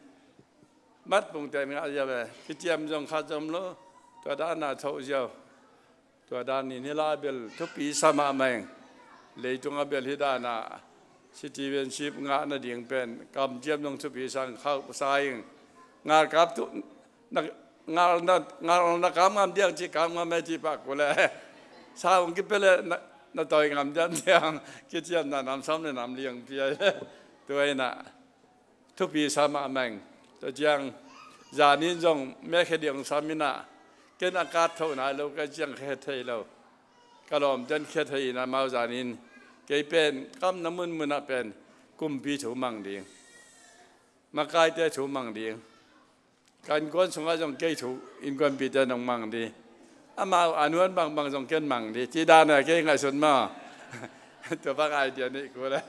mat pungten ngah ziau e. Kiciam zong khat zom lo. Tua dana thoh ziau. Tua danin hi lai bel thupi sa mahmah ing. Leitungah bel hi dana citizenship ngah nading pen kamciam zong thupi sang khauh sa ing. Ngalkap tu na ngal na ngal na kam ngam diang ci kam ngam e ci pak ku le sa ung kipele na na toi ngam diang diang kiciam na nam sam le nam liang piai. Tua inah thupi sa mahmah ing. Tua ciang zanin zong mekhe diang sam inah ken a kat tho nai lo ka ciang khe thei lo. Ka lawm ten khe thei inah mau zanin kei pen kam na munmunah pen kumpi thu mang ding, makaite thu mang ding. Ka innkuan sungah zong kei thu innkuanpite nong mang di. Amau a nuan bangbang zong ken mang di. Ci dan a kei ngaihsun maw? Tua bang idea neih kul e.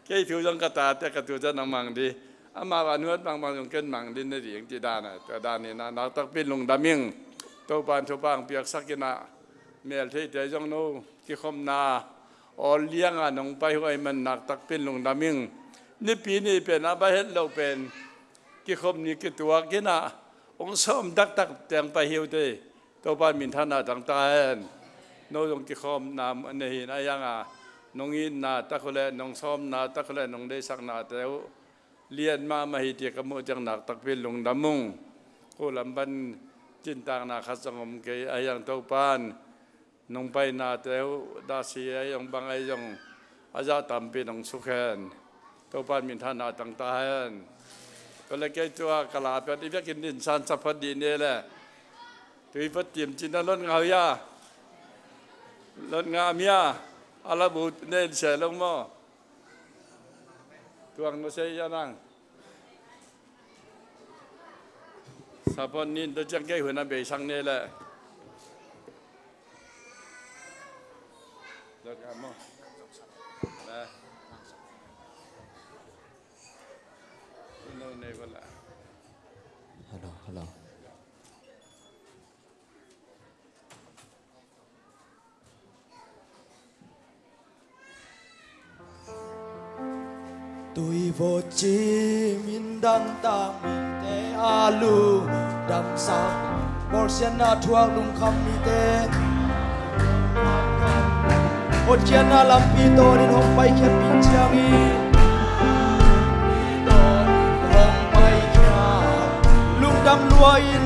Kei thu zong ka tate ka tute nong mang di. Amau a nuan bangbang zong ken mang di ne ding ci dan a. Tua dan inah naktakpi lungdam ing. Topan thupha hong piaksak inah meltheite zong no kikhopna awl lianga nong pai huai man naktakpi lungdam ing. Nipi ni pen a bai het loh pen kikhop ni kituak inah hong sawm taktak teng pai hi uh tei. Topa minthanna tangta hen. No zong kikhopna nei hin a hianga nong itna tak uh le nong sawmna tak uh le nong deisaknate uh lian mahmah hi ti ka muh ciang naktakpi lungdam ung. Ko lam pan cintakna khat zong om kei a hiang Topan nong painate uh dahsi ei zong bang ei zong a zah tampi nong sukhen. Topan minthanna tangta hen. Ko le kei tua ka la piat i biakin din san sapat dih ne le tui pat tim cin a lot ngau ya. Lot ngam ya. A la bu ne se lo maw? Tuang no se ya nang. Thapon nin to ciang kei hun a beisang ne le. Dot ka mo. Na. Ino ne ko la. Hello, hello. Tui vot ci min dang tang mite a lungdamsak, bawlsiatna thuak lungkham mite hotkhiatna lampi tawnin hong paikhiat ding ciangin hong paikhiat lungdam lua in.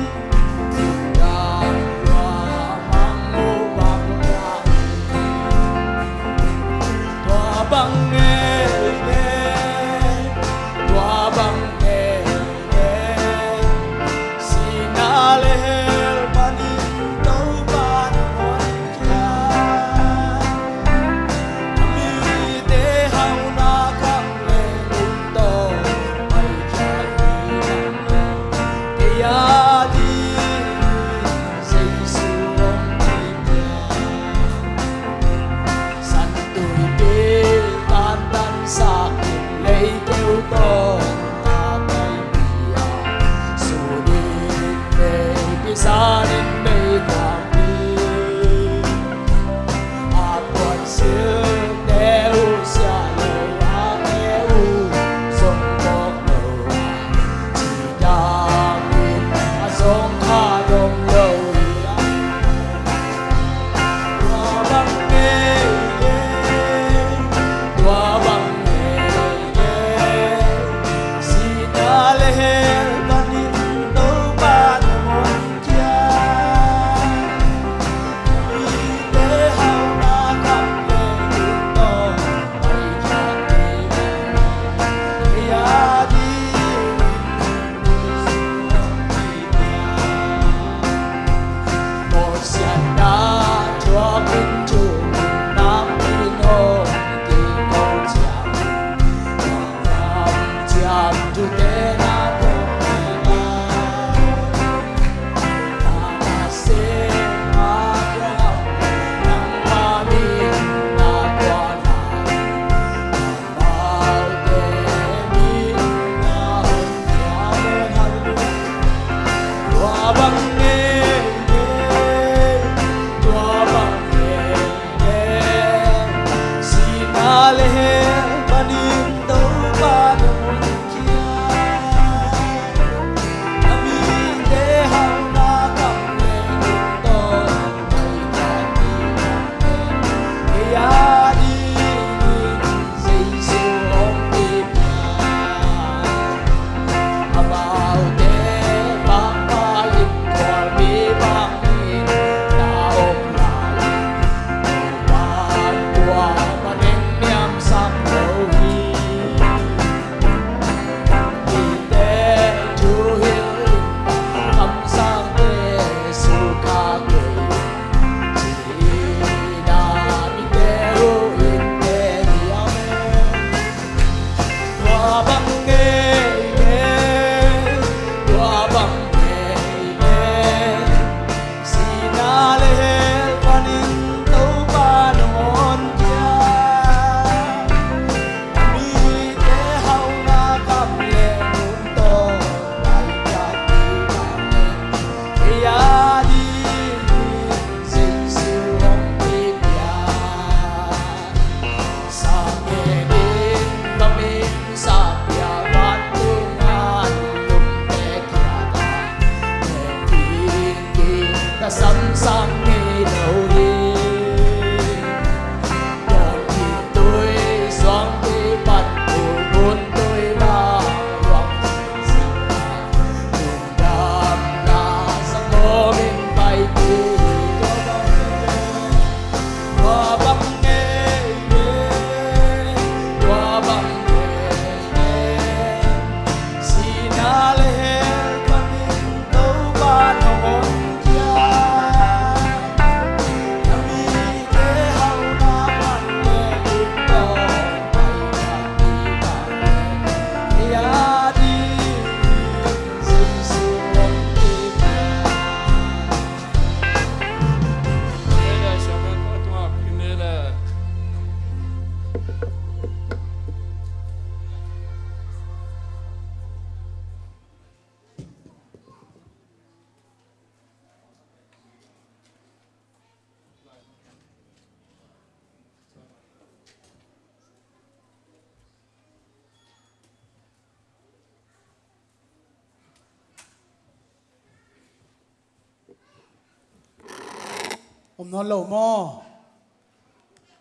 Om nawn lo maw?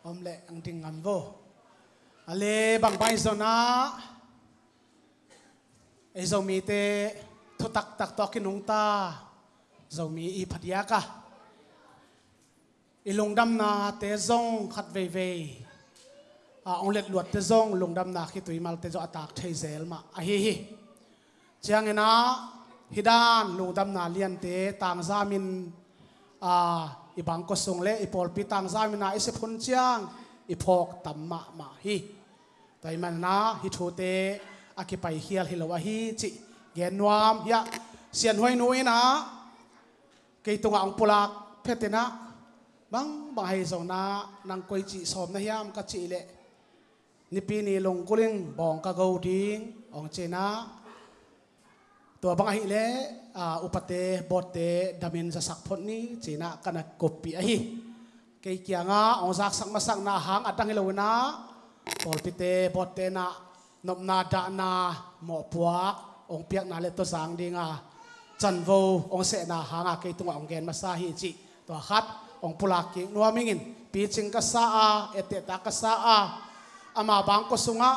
Om leh ang ding ngam vo. A le bang bai zon ah ei Zomite thutaktak tawh a kinungta Zomi i phadiak a i lungdamnate zong khat veivei a ong letluatte zong lungdamna khitui malte zong a tak thei zel mah ahi hi. Ciangin ah hih dan lungdamna liante tangzamin a i bangkua sung le i pawlpi tangzamin a i sep hun ciang i phawk tam mahmah hi. Tua ahih manin ah hih thute a kipaikhial hi lo ahi cih gen nuam hiah Sian Huai nu in ah kei tungah hong pulak phetin ah bang bang ahi zongin ah nang koi cih sawm na hiam ka cih leh Nipi ni lungkuling bawng ka go ding hong ci-in ah tua bang ahih leh a, upate bawtte damin zasak phot ni ci-in ah ka na kuppih ahi. Kei kiangah hong zaksak masakna hang a dang hi lo-in ah pawlpite bawtte in ah nopna dahna mawhpuak hong piakna le tawzang dinga canvo hong sehna hanga kei tungah hong gen masa hi cih tua khat hong pulak kik nuam ingin picing ka sa a, ettehtak ka sa a, ama bangkua sungah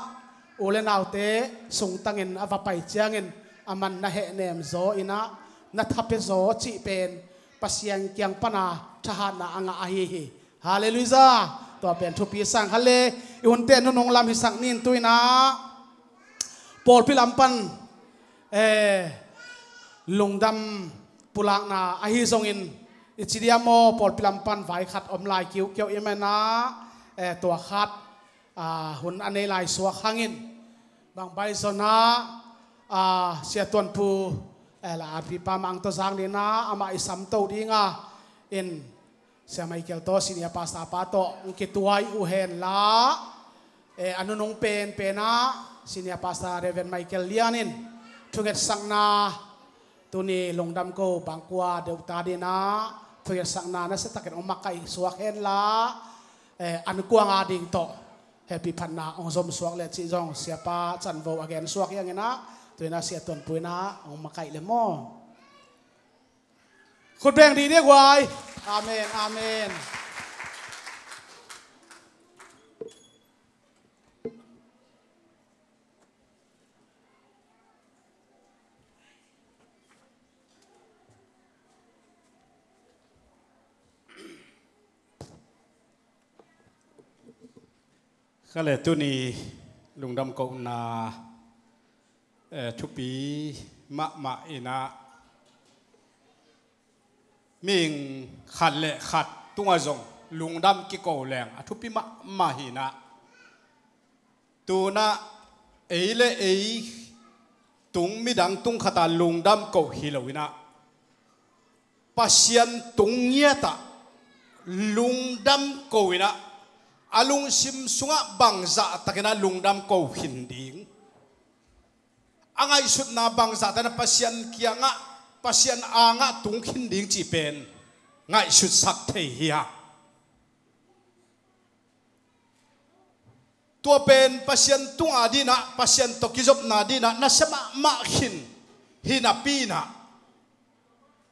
u le naute sungtangin a va pai ciangin a man na hehnem zaw in ah na thapia zaw cih pen Pasian kiang pana thahatna a ngah ahi hi. Halleluiah. Tua pen thupi sang khat le i hunte nunung lam hisak ning tu-in ah pawlpi lam pan eh, lungdam pulakna ahi zongin i ci diam maw, pawlpi lam pan vai khat om lai kiukiau i hih manin ah eh, tua khat a, hun a nei lai suak hangin bang bai zon ah a, Sia Tuan Pu eh, la arpipa mah ang tawzang dingin ah amah i samto dinga in Sia Michael tawh Senior Pastor pa tawh hong kituai uh hen la eh, a nunung penpen ah Senior Pastor Reverend Michael Lian in thungetsakna tuni lungdam ko bangkua deuhta dingin ah thungetsakna nasiatakin hong makaih suak hen la eh, an kuang a ding tawh hehpih phatna hong zom suak le cih zong siapa canvo a gen suak hi hangin ah tu-in ah Sia Tuan Pu in ah hong makaih le maw? Khut beng dih dih guai. Amen, amen. Kha le tuni lungdam kohna eh, thupi mahmah in ah mihing khat le khat tungah zong lungdam kiko leng a thupi mahmah hi in ah tu-in ah ei le ei tung midang tung khat a lungdam ko hi lo in ah Pasian tung ngiat ah lungdam ko in ah a lungsim sungah bangzahtakin ah lungdam ko khin ding, a ngaihsutna bangzahtakin ah Pasian kiangah, Pasian angah tung khin ding cih pen ngaihsutsak thei hi a. Tua pen Pasian tungah dingin ah, Pasian tawh kizopna dingin ah nasia mahmah khin hi napi in ah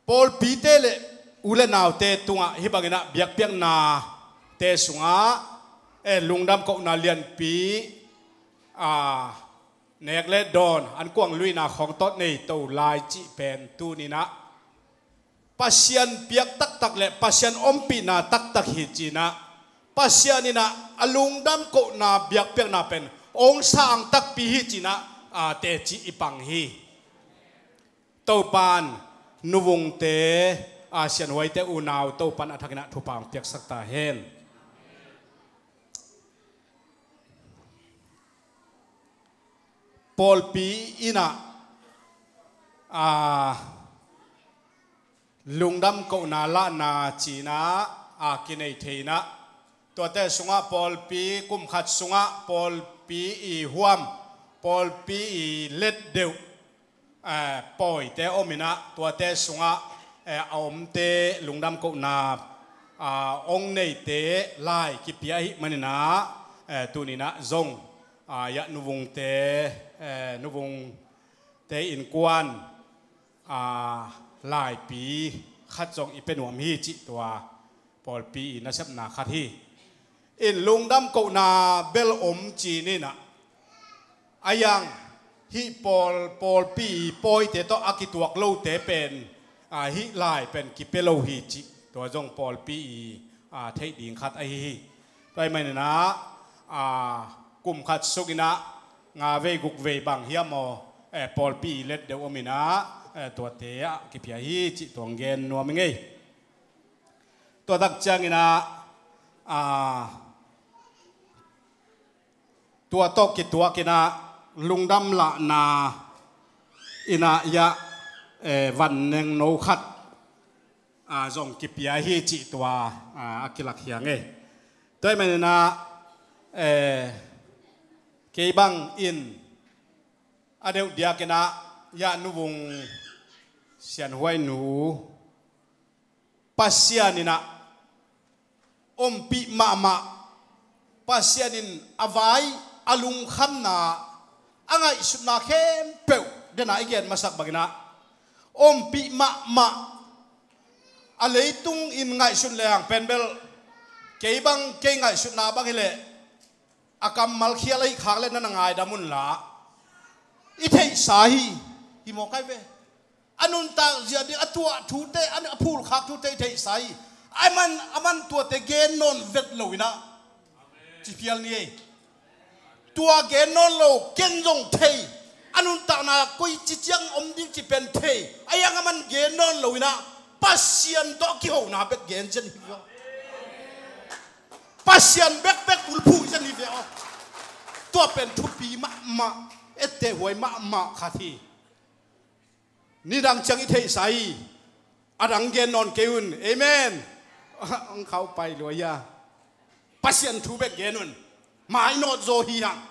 pawlpite le u le naute tungah hih bangin ah biakpiaknate sungah eh, lungdam kohna lianpi a, nek le dawn an kuang luina khawng tawh nei to lai cih pen tuni in ah Pasian piak taktak le Pasian ompihna taktak hi ci-in ah Pasian in ah a lungdam kohna biakpiakna pen ong sang takpi hi ci-in ah a, teci i pang hi. Topa'n nuvungte, a, Sianhuaite unau Topa'n a thakin ah thupha ong piaksak ta hen. Pawlpi in ah a, lungdam kohna lahna ci-in ah a kinei thei in ah tuate sungah pawlpi kum khat sungah pawlpi i huam, pawlpi i let deuh eh, pawite om in ah tuate sungah eh, a omte lungdam kohna a, ong neite lai kipia ahih manin ah eh, tuni in ah zong a, ya nuvungte eh, nuvungte innkuan a, laipi khat zong i pia nuam hi cih tua pawlpi i nasepna khat hi. In lungdam kohna bel om ci-in ah, a yang hih pawl, pawlpi i pawite tawh a kituak lote pen, a, hih lai pen kipia lo hi cih tua zong pawlpi i, a, theih ding khat ahi hi. Tua ahih manin ah, a, kum khat sungin ah nga vei guk vei bang hiam aw, eh, pawlpi i let deuh om in ah, eh, tuate ah kipia hi cih tua hong gen nuam ing ei. Tua tak ciangin ah, a, tua tawh kituak in ah lungdam lahna in ah ya, eh, vannengno khat, a, zong kipia hi cih tua, a, a kilak hi ing ei. Tua ahih manin ah, eh, kei bangin a deuh diakin ah ya Nu Vung Sian Huai nu Pasian in ah ompih mahmah, Pasian in a vai, a lungkhamna, a ngaihsutna khempeuh, den a i gen masak bangin ah ompih mahmah, a leitung in ngaihsun lehang pen bel, kei bang, kei ngaihsutna bang hileh, a kammal khial ahih khak leh na na ngaidam un la, i theihsa hi, hi mawk ai ve. A nuntak zia ding, a tuah thute, a, a phulkhak thute i theihsa hi. Aman, aman tuate gen nawn vet lo in ah, ci phial ni ei. Tua gen nawn lo, ken zong thei. A nuntakna koici ciang om ding ci pen thei. A yang aman gen nawn lo in ah, Pasian tawh kihona bek gen zen hi ve aw. Pasian bekbek bulphuh zen hi ve aw. Tua pen thupi mahmah, etteh huai mahmah khat hi. Nidang ciang i theihsa hi. A dang gen nawn kei un. Amen. Hong khauh pai lua hia. Pasian thu bek gen un. Mai nawt zaw hi hang.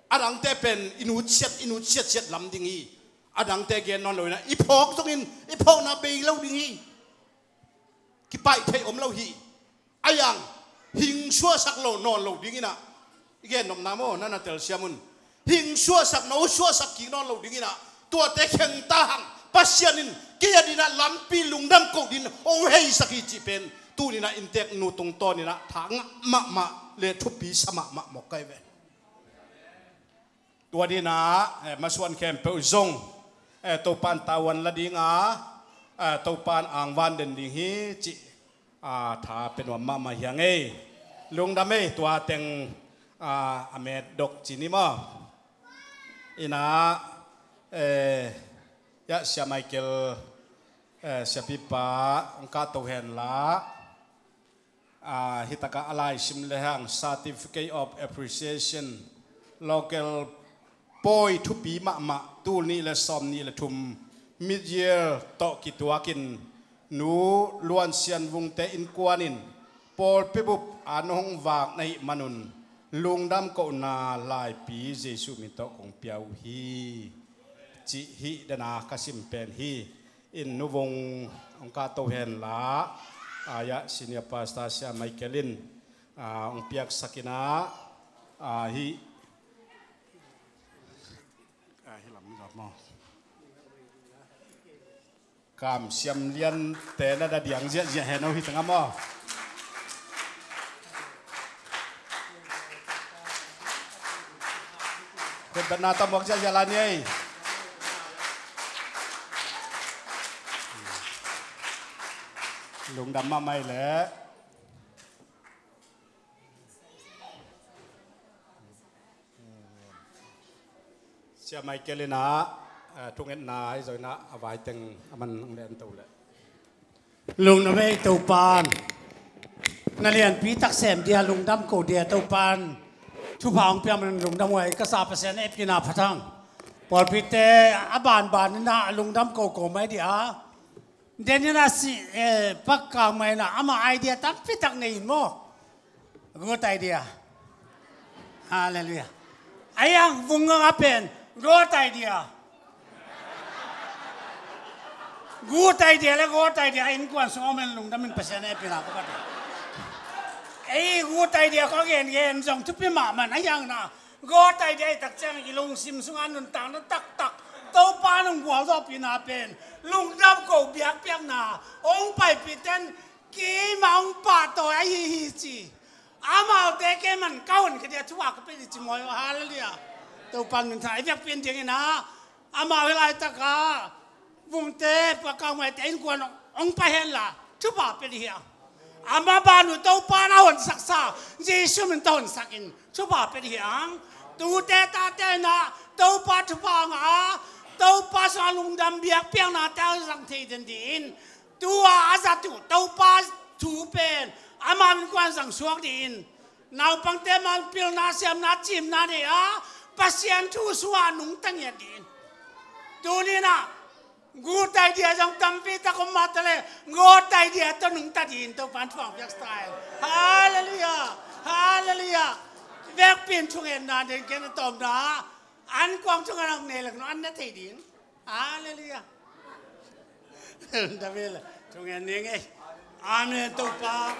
A dangte pen i nutsiat, i nutsiat siat lam ding hi. A dangte gen nawn lo in ah, i phawk zongin i phawkna bei lo ding hi. Kipaih theih om lo hi. A yang hing suahsak lo nawn lo dingin ah, i gen nopna maw, na na telsiam un. Hing suahsak, no suahsak kik nawn lo dingin ah, tuate khengta hang, Pasian in kei a dingin ah lampi lungdam koh dingin hong heisak hi cih pen tuni-in ah inntek nu tungtawnin ah thangah mahmah le thupi sa mahmah mawk kai ve. Tua dingin ah, eh, masuan khempeuh zong, eh, Topan tavuan la ding a, eh, Topan angvan den ding hi cih, ah, tha pia nuam mahmah hi ing ei. Lungdam ei, tua teng, ah, a met dok ci ni maw. In ah, eh, ya Sia Michael, eh, siapipa hong kahto hen la. Ah, hi takah a laisim lehang Certificate of Appreciation, local pawi thupi mahmah, tul nih le sawm nih le thum mid-year tawh kituakin Nu Luan Sian Vungte innkuan in pawlpi bup an hong vak na hih manun lungdam kohna laipi Jesuh min tawh kong pia uh hi, cih hih dena ka sim pen hi. In Nu Vung hong kahto hen la, ah, ya senior pastor Sia Michael in, ah, hong piaksak in ah, ah, hih, ah, hih lam zat maw. Kam siam liante na da diang ziahziah hen aw, hi tangah maw. Khutbetna tawh muak ziahziah lai ni ei. Lungdam mahmah ei leh. Sia Michael in ah, eh, thungetna ahi zongin ah a vai teng a man hong len to leh. Lungdam ei Topan. Na lianpi tak sem dia lungdam ko dia Topan. Thupha hong pia man lungdam huai ka sa Pasian epina phat hang. Pawlpite a banban in ah lungdam ko ko mai dia. Denin a si, eh, Pak Kang Mai in ah ama idea tampi tak nei in maw. Good idea. Hallelujah. A yang Vung Nganga pen good idea. Good idea le good idea, innkuan sung om hen lungdam in Pasian epina ko pate. Ei good idea ko gen gen zong thupi mahmah a yang na. Good idea i tak ciang i lungsim sungah nuntakna taktak Topa nong gualzawhpihna pen lungdam ko biakpiakna hong paipih ten Keimah hong pahtawi ahi hi ci. Amaute keiman ka hon ka dia thupha ka pia ding ci maw. Halleluiah. Topa min tha i vekpi in dingin ah, amau hih laitakah Vungte, Pakaumaite innkuan hong pai henla thupha pia ding hi a. Amah ban uh Topa na honsaksa Jesu min tawh honsak in thupha pia ding hi ang. Tute tate in ah Topa thupha ngah a, Topa sungah lungdam biakpiaknate a zang thei den dingin, tua a zat uh Topa thu pen amah min kuan zang suak dingin, naupangte mah pilna siamna cimna nei a, Pasian thu sungah nungta ngiat dingin. Tuni in ah gutai dia zong tampi tak om mah ta leh, gutai dia tawh nungta dingin Topa in thupha piak style. Halleluiah. Halleluiah. Vekpi in thungetna den ken a tawpna, an kuang thungetna nei lak no an na thei ding. Halleluiah. David, thungen ni ngei. Amen. Topa.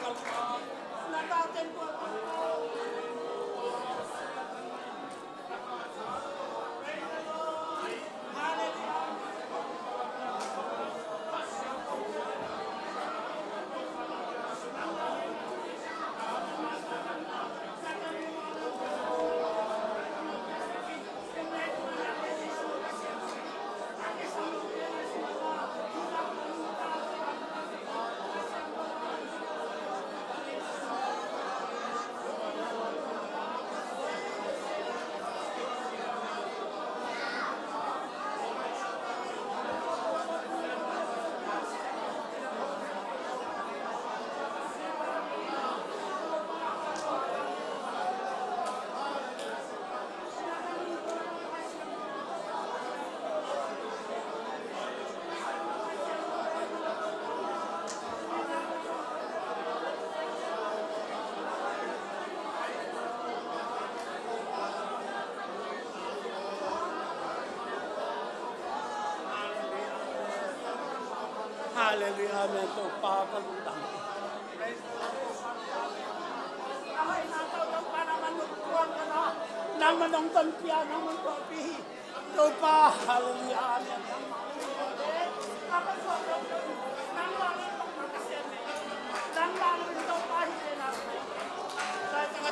Halleluiah. Amen. Topa ka lungdam. Nangmah nong tonpih a, nangmah nong tonpih hi. Topa, halleluiah, amen.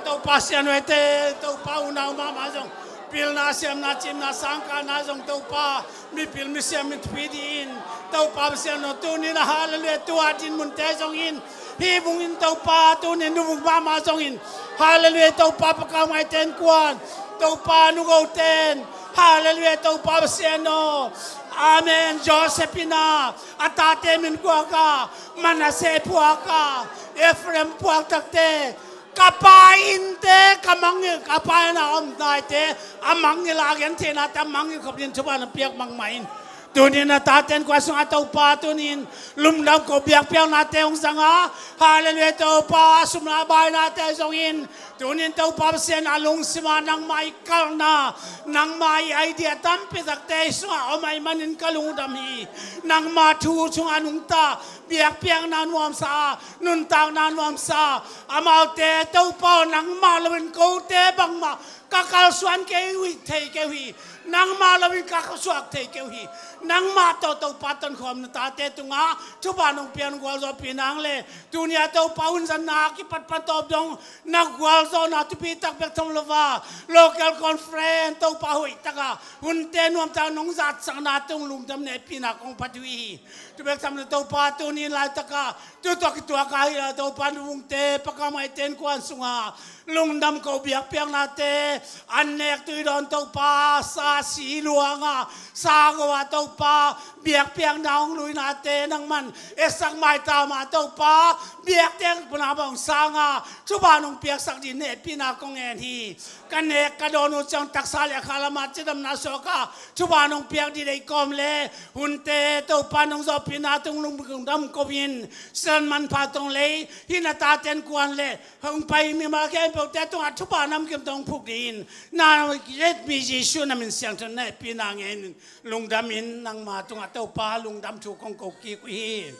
Topa siannuaite, Topa unau mahmah zong, pilna siamna cimna sangkahna zong Topa, mipil misiam min thupi dingin Topa Pasian aw, tuni in ah halleluiah, tua din munte zongin, hih vungin Topa, tuni in nu vung mahmah zongin, halleluiah, Topa Pakaumaite innkuan, Topa nu goten, halleluiah, Topa Pasian aw. Amen. Joseph in ah a tate min guak a, Manasseh puak a, Ephraim puak takte, ka pa innte ka mangngilh, ka pa inn a om naite a mangngilh a, a gentheihnate a mangngilh khop dingin thupha na piak mahmah in. Tuni in a tate innkuan sungah Topa tuni in lungdam ko biakpiaknate hong zang a, halleluiah, Topa sum le painate zongin tuni in Topa Pasian a lungsim ah nangmah i kalna, nangmah i idea tampi takte i sungah om ahih manin ka lungdam hi. Nangmah thu sungah nungta, biakpiakna nuamsa a, nuntakna nuamsa a, amaute Topa aw, nangmah loin kote bangmah ka kalsuan kei uh hi, thei kei uh hi. Nangmah loin ka suak thei kei uh hi. Nangmah tawh Topa tonkhawm na tate tungah thupha nong piak, nong gualzawhpih nang leh, tuni a Topa hunzanna a kipatpat tawp dong na gualzawhna thupi tak bek tham lo a, local conference Topa hoih tak a, hunte nuamtak nong zatsakna tung lungdam, hehpihna kong phat uh hi. Tu bek tham lo Topa, tuni in laitak a tu tawh kituak a hi lo Topa, nu vungte, Pakaumaite innkuan sungah lungdam ko biakpiaknate, an nek tui dawn Topa, sa si luang a, sa go a Topa, biakpiakna hong luinate nangman etsak maitam a Topa, biakpiakna bang hong sang a, thupha nong piaksak dingin hehpihna kong ngen hi. Ka nek ka dawn uh ciang taksa le a kha lam ah cidamna suak a, thupha nong piak ding deih kawm leh, hunte Topa nong zawhpihna tung lungdam ko in, sisan manpha tong lei, hih na tate innkuan leh hong pai mimal khempeuhte tungah thupha namkim tawh hong phuk dingin, na et mi Jesuh na min siangtho na hehpihna ngen in, lungdam in nangma tungah Topa lungdam thu kong ko kik uh hi.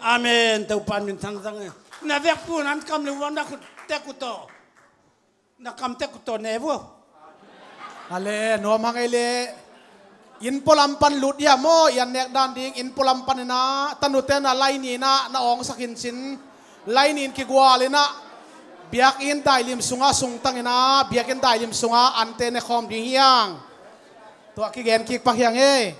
Amen. Topa min thang zang e. Na vekpi un an kam le uang na khut tek uh tawh. Na kam tek uh tawh ne vua. Ale, nuam hang ei le. Inn pualam pan lut ia maw, i an nek dan ding, inn pualam pan in ah, tanute na lai ni in ah, na awngsak in cin. Lainin kigualin ah biakinn dailim sungah sungtangin ah biakinn dailim sungah ante nekhawm ding hiang. Tua kigen kik pak hiang e.